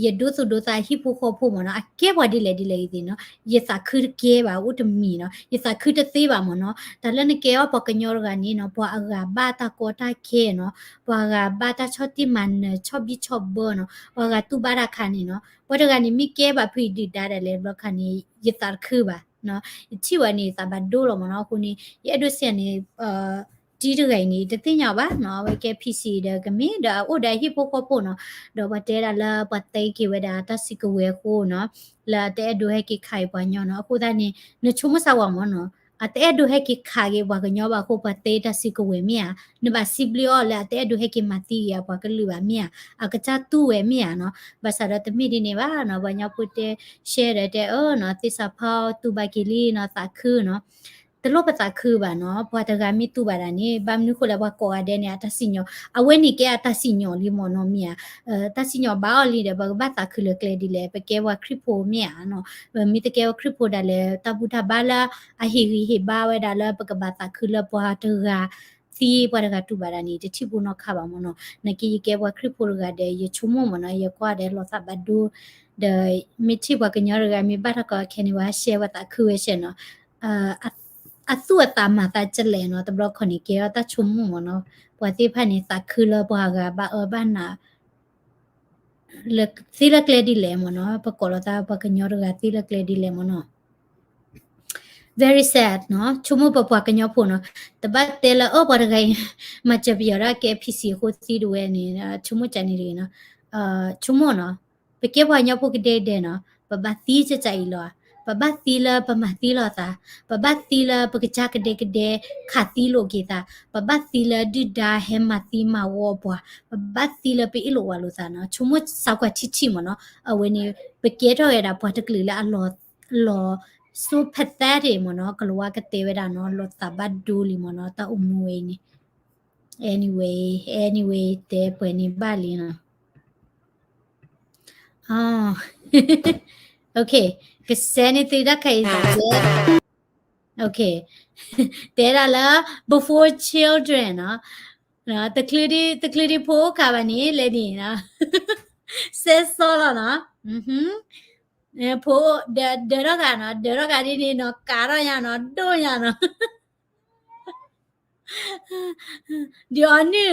ယဒိသူၣ်ဒိသးဟံၣ်ဖိဃီဖိမ့ၢ်နီၤ, အကဲပှၤဒ်လဲၣ်ဒ်လဲၣ်ဂ့ၤသ့ၣ်နီၤ, ယသးခုတကဲဘၣ်, အိၣ်တမံၤနီၤ ယသးခုတသ့ဘၣ်မ့ၢ်နီၤ, တၢ်လၢနကဲအီၤပှၤကညီတဂၤန့ၣ်နီၤ ပှၤအဂၤဘၣ်တၢ်ကီတၢ်ခဲနီၤ, ပှၤဂၤဘၣ်တၢ်ဆီၣ်တံၢ်မၤနၢၤ ဆီၣ်ဘံၣ်ဆီၣ်ဘၢနီၤ, ပှၤဂၤတူၢ်ဘၣ်တၢ်ခါန့ၣ်နီၤ, ပှၤတဂၤန့ၣ် မ့ၢ်ကဲဘၣ်ဖုအံၤဒုၣ်ဒါဒၣ်လဲာ်တဘျီခါန့ၣ် ယသးတခုဘၣ် ယထံၣ်ဝဲန့ၣ် ယသးဘၣ်ဒိလီၤမ့ၢ်နီၤ, အဃိန့ၣ် ယအဲၣ်ဒိးစံးန့ၣ် တံၤတဂၤအံၤန့ၣ် တသ့ၣ်ညါဘၣ်နီၤ, အဝဲကဲ PC ဒီးကမ့ၢ်ဒီးအအိၣ်ဒီးအဟံၣ်ဖိဃီဖိနီၤ, ဒီးပှၤတဲဒၣ်လၢပှၤတဲက့ၤဝဲဒၣ်တၢ်စုကဝဲၤအဃိနီၤ, လၢအတအဲၣ်ဒိးဟဲက့ၤခးအံၤပှၤညီနီၤ, အဃိသတးန့ၣ် နဆိကမိၣ်စၢ်ဝဲမ့ၢ်နီၤ, အတအဲၣ်ဒိးဟဲက့ၤခးက့ၤပှၤကညီဘၣ်အဃိ ပှၤတဲတၢ်စုကဝဲၤမ့ၢ်ဧါ, နဘၣ်စံးဘျုးအီၤလၢအတအဲၣ်ဒိးဟဲက့ၤမၤသံက့ၤအပှၤကလုာ်ဘၣ်မ့ၢ်ဧါ, အကစၢ်တူၢ်ဝဲမ့ၢ်ဧါနီၤ, ဘၣ်ဆၣ်ဒီးတမ့ၢ်ဒ်န့ၣ်ဘၣ်နီၤ, ပှၤကညီဖိတဲ share ဒီးတဲအၢနီၤ, သ့ၣ်စးဖီတူၢ်ဘၣ်က့ၤလံနီၤ, သးခုနီၤ, တလိၣ်ပသးခုဘၣ်နီၤ, ပှၤတဂၤမ့ၢ်တူၢ်ဘၣ်ဒၣ်န့ၣ် ဘၣ်မနုၤဃိလဲၣ် ပှၤကိးဂၤဒဲးန့ၣ် အတၢ်စံၣ်ညီၣ်, အဝဲန့ၣ်ကဲအတၢ်စံၣ်ညီၣ်လံမ့ၢ်နီၤမ့ၢ်ဧါ, တၢ်စံၣ်ညီၣ်ဘၣ်အီၤလံဒီး ပကဘၣ်သးခုလၢကျဲဒ်လဲၣ်, ပကဲပှၤခရံာ်ဖိမ့ၢ်ဧါနီၤ, မ့ၢ်တကဲပှၤခရံာ်ဖိဒၣ်လဲာ် တၢ်ဘူၣ်တၢ်ဘါလၢအဟ့ၣ်ဂံၢ်ဟ့ၣ်ဘါဝဲဒၣ်လၢပကဘၣ်သးခုလၢပှၤတဂၤသံ ပှၤတဂၤတူၢ်ဘၣ်ဒၣ်န့ၣ် တထံၣ်ဖိနီတခါဘၣ်မ့ၢ်နီၤ, နာ်က့ယကဲပှၤခရံာ်ဖိတဂၤဒီး ယဆိကမိၣ်မ့ၢ်နီၤ, ယကွၢ်ဒီးလီၤသးဘၣ်ဒိ ဒီးမ့ၢ်ထံၣ်ပှၤကညီတဂၤမ့ၢ်ဘၣ်ထီၣ်ကီးခဲန့ၣ် ပှၤ share ပှၤသးခုဝဲ share နီၤ, အသူၣ်အသးမၤသးကလဲာ်နီၤ, တဘျီခီန့ၣ် ကဲထီၣ်တၢ်ဆိကမိၣ်မ့ၢ်နီၤ, ပှၤသ့ၣ်တဖၣ်န့ၣ် သးခုလၢပှၤဂၤဘၣ်အၢဘၣ်နး သ့လၢကျဲဒ်လဲၣ်မ့ၢ်နီၤ, ပကိးလီၤသးပှၤကညီတဂၤသ့လၢကျဲဒ်လဲၣ်မ့ၢ်နီၤ, very sad နီၤ, ဆိကမိၣ်ပပှၤကညီဖိနီၤ, တဘၣ်တဲလၢအၢပှၤတဂၤအံၤ မၤစၢၤပယီၤဒၣ်ကဲ PC အဃိသံဒၣ်ဝဲန့ၣ် ဆိကမိၣ်ကန့ၣ်တဂ့ၤနီၤ, ဆိကမိၣ်နီၤ, ပကဲပှၤကညီဖိကဒဲကဒဲနီၤ, ပဘၣ်သံကစၢ်အံၤလီၤ, ပဘၣ်သံလၢပမၤသံလီၤသး, ပဘၣ်သံလၢပကစၢ်ကဒဲကဒဲ ခးသံလိာ်က့ၤသး, ပဘၣ်သံလၢဒုၣ်ဒါဟဲမၤသံမၤဝီပှၤ, ပဘၣ်သံလၢပအ့ၣ်လိာ်ဝးလိာ်သးနီၤ, ဆိကမိၣ်စးကွၢ်ထံထံမ့ၢ်နီၤ, အဝဲန့ၣ် ပကဲထီၣ်ဝဲဒၣ်ပှၤတကလုာ်လၢအလီၤ လီၤ so pathetic မ့ၢ်နီၤ, ကလၤဝါကတဲဝဲဒၣ်နီၤ, လီၤသးဘၣ်ဒိလံမ့ၢ်နီၤ, တၢ်အိၣ်မူဝဲအံၤန့ၣ်, anyway, anyway တဲပှဲၤန့ၣ်ဘၣ်လံနီၤ, အ okay, ကစဲးန့ၢ်သုတၢ်ခဲအံၤသးကဲ, okay, တဲဒၣ်လၢ before children နီၤ, တချုးဒံးဖိအိၣ်ခးဘၣ်န့ၣ် လဲၤန့ၣ်နီၤ, စဲစီလီၤနီၤ, ဖိ ဒၢးထီၣ်ဂၤနီၤ, ဒၢးထီၣ်ဂၤဒ်န့ၣ်နီၤ, ကးထီၣ်ညါနီၤ, ဒိၣ်ညါနီၤ, ဒုးအီနုၢ်နီၤ,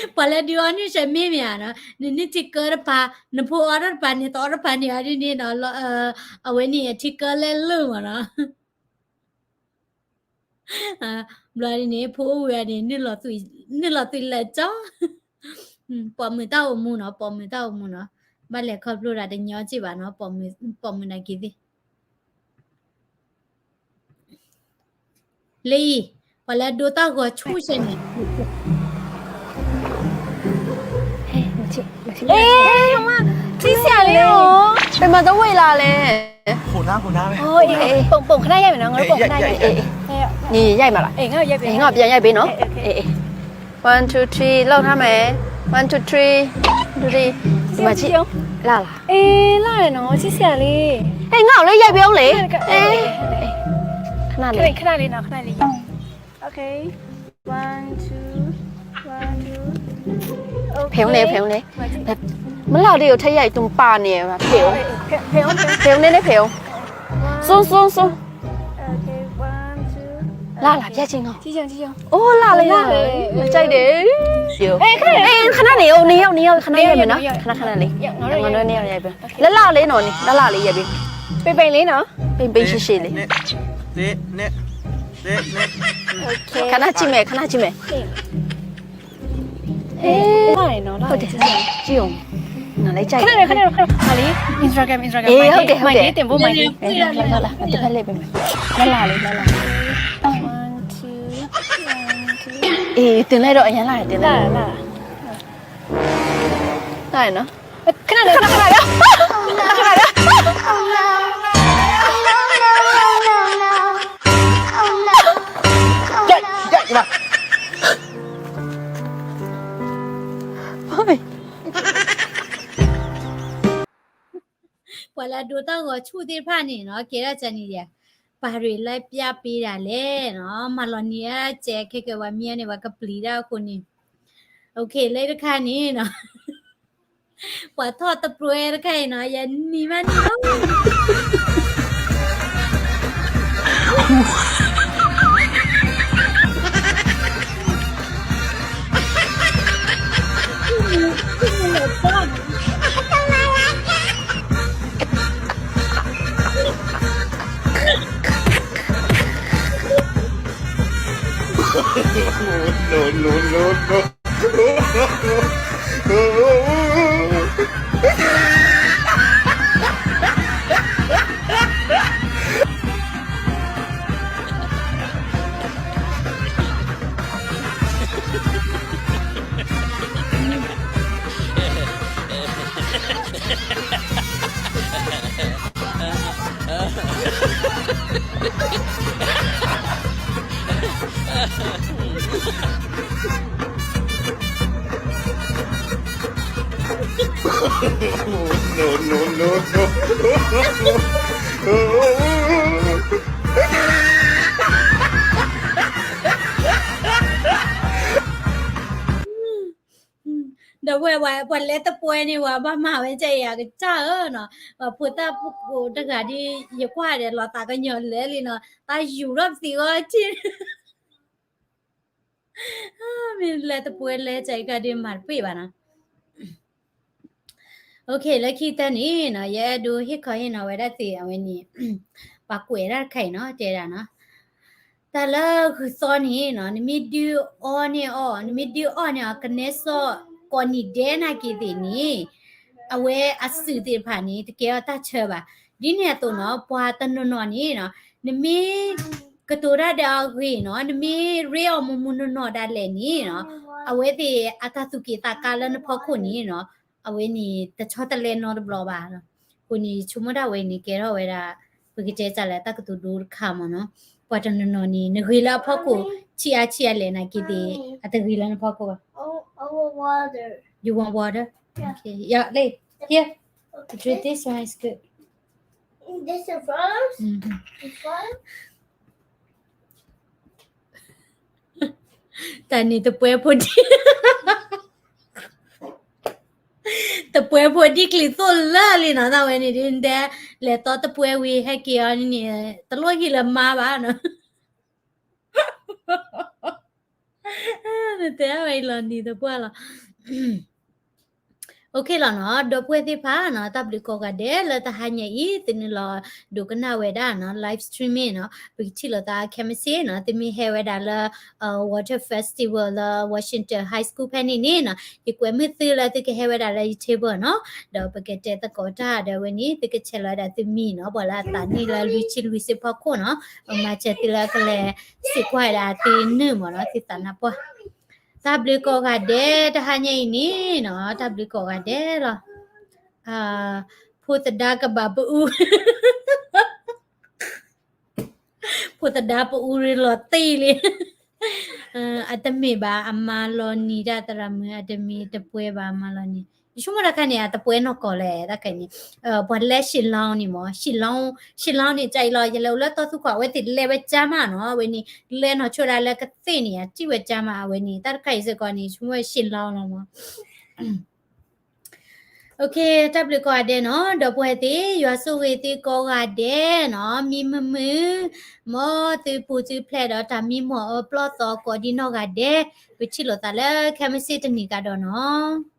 ပှၤလၢဒုးအီနုၢ်ဆဲးမ့ၢ်မ့ၢ်ဧါနီၤ, နနုၢ်ထံကၢတပၤ, နဖိအီထီၣ်တပၤန့ၣ်, တအီထီၣ်တပၤန့ၣ်, အဒ်န့ၣ်နီၤ, အဝဲန့ၣ်အထံကၢလဲၣ်လၢမ့ၢ်နီၤ ဘျီဒ်န့ၣ် ဖိအိၣ်ဝဲန့ၣ် နုာ်လီၤသွံၣ်လၢာ်ကၠီ, ပိာ်မုၣ်တၢ်အိၣ်မူနီၤ, ပိာ်မုၣ်တၢ်အိၣ်မူနီၤ, ဘၣ်လဲၤခီဖျိဒၣ်တညီစ့ၢ်ဘၣ်နီၤ, ပိာ်မုၣ်နာ်က့သ့ၣ် လၢအံၤ, ပှၤလၢဒိတၢ်ဂီၤဆူၣ်ဆဲန့ၣ်, ထံဆံးလံဧိၤ, ပမၤတဝံၤလၢ်လဲၣ်, ပုံခဏရိုက်မယ်နော်, ငါတို့ပုံခဏရိုက်မယ်, နရိုက်မးလီၤ, ငါပြန်ရိုက်ပေးနော်, one two three လောက်ထားမယ်, one two three, one two three, ဒီမှာကြည့်, လှလား, အေး လှတယ်နော်, ချစ်စရာလေး, ဟဲ့ ငါ့ကိုလည်းရိုက်ပေးအောင်လေ, ခဏလေး, ခဏလေးနော်, ခဏလေး, okay, one two, one two, ဖဲဦးနေ, ဖဲဦးနေ, မလှသေးဘူး, ထပ်ရိုက်တူပါနေမှာ, ဖဲဦး, ဖဲဦးနေ, ဖဲဦး, စွန်းစွန်းစွန်း, လှလား, ပြကြည့်နော်, အိုး လှလေ, ကြိုက်တယ်, ခဏနေ, အိုး နှစ်ယောက်, နှစ်ယောက်, ခဏရိုက်မယ်နော်, ခဏခဏလေး, ငါတို့ နှစ်ယောက်ရိုက်ပေး, လှလှလေးနော်, လှလှလေးရိုက်ပေး, ပိန်ပိန်လေးနော်, ပိန်ပိန်ရှည်ရှည်လေး, ခဏကြည့်မယ်, ခဏကြည့်မယ်, အေး လှတယ်နော်, လှတယ်, ကြည့်အောင်, နော် လိုက်ကြိုက်တယ်, ခဏနေ, ခဏနေ, ခဏနေ, မလေး, Instagram, Instagram, အေး ဟုတ်တယ် ဟုတ်တယ်, မလေးတင်ဖို့, မလေး, လှလှလှလှ, တစ်ဖက်လှည့်ပေးမယ်, လှလှလေး, လှလှလေး, one two, one two, အေး တင်လိုက်တော့ အရမ်းလှတယ်, တင်လိုက်, လှတယ်နော်, ခဏနေ, ခဏခဏလေး, ခဏခဏလေး, ရိုက်, ရိုက်, ညီမ, ပှၤလၢအဒိတၢ်ဂီၤဆူၣ်သ့ၣ်တဖၣ်န့ၣ်နီၤ, ကဲဒၣ်ကန့ၣ်ဒီး, ပၢ်ရ့ၣ်လၢပျၢ်ပ့ဒၣ်လဲၣ်နီၤ, မၤလီၤနံၤအါကဲခဲကဲဝဲမံၤန့ၣ် ပှၤကပျံၤတၢ်အဃိန့ၣ်, အိၣ်ခ့ လၢတခါန့ၣ်နီၤ, ပှၤထီၣ်တပြဲတခါအံၤနီၤ, ယနံၤမးန့ၣ်လီၤ. No, no, no, no. No, no, no, no. ဒီးဝဲ ပှၤလဲၤသပှၢ်န့ၣ် ပှၤဘၣ်မၤဝဲကဲအံၤအကစၢ်ဧၢနီၤ, ပှၤဖိသၣ်ဖိတဂၤဒ်ယကွၢ်ဒီးလီၤသးကညီၤလဲၤလံနီၤ, တၢ်ယူၤထီၣ်ပသံအီထံၣ် မ့ၢ်လဲၤသပှၢ်လဲၤကဲအံၤကဒီးမၤတပှဲၤဘၣ်နီၤ. လၢခံကတၢၢ်န့ၣ်နီၤ ယအဲၣ်ဒိးဟ့ၣ်ခီဟ့ၣ်နီၤဝဲဒၣ်သ့ၣ်အဝဲန့ၣ် ပှၤကွဲးဒၣ်တခါအံၤနီၤ တဲဒၣ်နီၤ, တၢ်လၢဂုၢ်သီန့ၣ်နီၤ နမ့ၢ်ဒုးအီန့ၢ်အီၤ နမ့ၢ်ဒုးအီန့ၢ်အီၤ ကနဲစီၣ်ကိးနံၤဒဲးနာ်က့ၤသ့ၣ်န့ၣ် အဝဲအစုၣ်သ့ၣ်တဖၣ်န့ၣ် တကဲထီၣ်တၢ်ဆၢဘၣ်. ဒ်န့ၣ်အသိးနီၤ ပှၤတနီၤနီၤန့ၣ်နီၤ နမ့ၢ်ကတိၤတၢ်ဒီးအဂ့ၢ်နီၤ နမ့ၢ်ရ့အီၤမူမူနီၢ်နီၢ်ဒၣ်လဲာ်န့ၣ်နီၤ အဝဲသ့ၣ်အတၢ်သူၣ်က့ၣ်သးကါလၢနဖီခိၣ်န့ၣ်နီၤ အဝဲန့ၣ်တဆီတလဲနီတဘျီဘၣ်. အဃိန့ၣ် ဆိကမိၣ်ဒၣ်ဝဲန့ၣ် ကဲထီၣ်ဝဲဒၣ် ပကတဲစၢ်လၢတၢ်ကတိၤဒိတခါမ့ၢ်နီၤ. ပှၤတနီၤနီၤန့ၣ် နဂ့ၤလၢအဖီခိၣ် ဆံးအါဆံးအါလဲၣ်နာ်က့ၤသ့ၣ် အတဂ့ၤလၢနဖီခိၣ်ဘၣ်. You want water? Okay. Yeah, လ့ here. Drink this one is good. This is first? Mm-hmm. This one? တၢ်န့ၣ်တပှဲၤဖိဒံ တပှဲၤဖိဒံကျံၤသိၣ်လၢာ်လံနီၤ တၢ်ဝဲန့ၣ်ဒ်တဲ လဲၤသီတပှဲၤဝံၤဟဲက့ၤအီၤန့ၣ် တလိၣ်ဟံးလၢၤမါဘၣ်နီၤ နတဲဝဲအံၤလီၤနံၤသပှၢ်လီၤ OK လီၤနီၤ ဒီပုၢ်ဝဲၢ်သ့ၣ်တဖၣ်နီၤ တၢ်ဘျုးကိးဂၤဒဲးလၢတဟါညါအံၤ သုနုာ်လီၤဒိကနၣ်ဝဲဒၣ်နီၤ live streaming နီၤ ပကထံၣ်လိာ်သးခဲမုၢ်ဆ့ၣ်နီၤ သုမ့ၢ်ဟဲဝဲဒၣ်လၢ Water Festival လၢ Washington High School ဖဲန့ၣ်န့ၣ်နီၤ ယကွဲမုာ်သုလၢသုကဟဲဝဲဒၣ်လၢယ table နီၤ ဒီးပကတဲသကိးတၢ်ဒီးဝဲန့ၣ် သုကဆဲးလီၤဝဲဒၣ်သုမံၤနီၤ ပှၤလၢအသးနံၣ်လၢလွံၢ်ဆံလွံၢ်ဆံဖီခိၣ်နီၤ ပမၤစၢၤသုလၢကလဲၤစံးကွၢ်ဝဲဒၣ်သုနုာ်မ့ၢ်နီၤ သုသးနါပှၢ် တၢ်ဘျုးကိးဂၤဒဲးတဟါညါအံၤန့ၣ်နီၤ တၢ်ဘျုးကိးဂၤဒဲးလီၤ ဖိသဒါကဘၣ်ပအူ ဖိသဒါပအူရ့လီၤတံၢ်လံ အတမ့ၢ်ဘၣ်အမါလီၤနံၤတၢ်သရၣ်မုၣ် အတမ့ၢ်တပှဲၤဘၣ်အမါလီၤနံၤ ယဆိကမိၣ်တၢ်ခါန့ၣ် အတပှဲၤနီၢ်ကီၢ်လဲၣ် တၢ်ခါန့ၣ် ပှၤလဲၤ Shillong န့ၣ်မ့ၢ် Shillong Shillong န့ၣ် ကၢ်အံၤလီၤ ယလဲၤအိၣ်လၢတီသူၣ်ခွါ အဝဲသ့ၣ်လဲၤဝဲကၢ်မးနီၤ အဝဲန့ၣ် လဲၤနီၢ်ဆိဒၣ်လၢကသ့ၣ်န့ၣ် အတံၢ်ဝဲကၢ်မး အဝဲန့ၣ် တၢ်တခါအံၤစ့ၢ်ကီးန့ၣ် ဆိကမိၣ်ဝဲ Shillong လီၤမ့ၢ် OK တၢ်ဘျုးကိးဂၤဒဲးနီၤ ဒီပုၢ်ဝဲၢ်သ့ၣ် ယွၤဆိၣ်ဂ့ၤသုကိးဂၤဒဲးနီၤ မံမုာ်မုာ် မ်သုပူၤသုဖျဲးဒီးတၢ်မံမီၢ်အၢပျီၢ်သီကိးဒံနီၢ်ဂၤဒဲး ပထံၣ်လိာ်သးလၢခဲမုၢ်ဆ့ၣ်တနံၤကဒီးနီၤ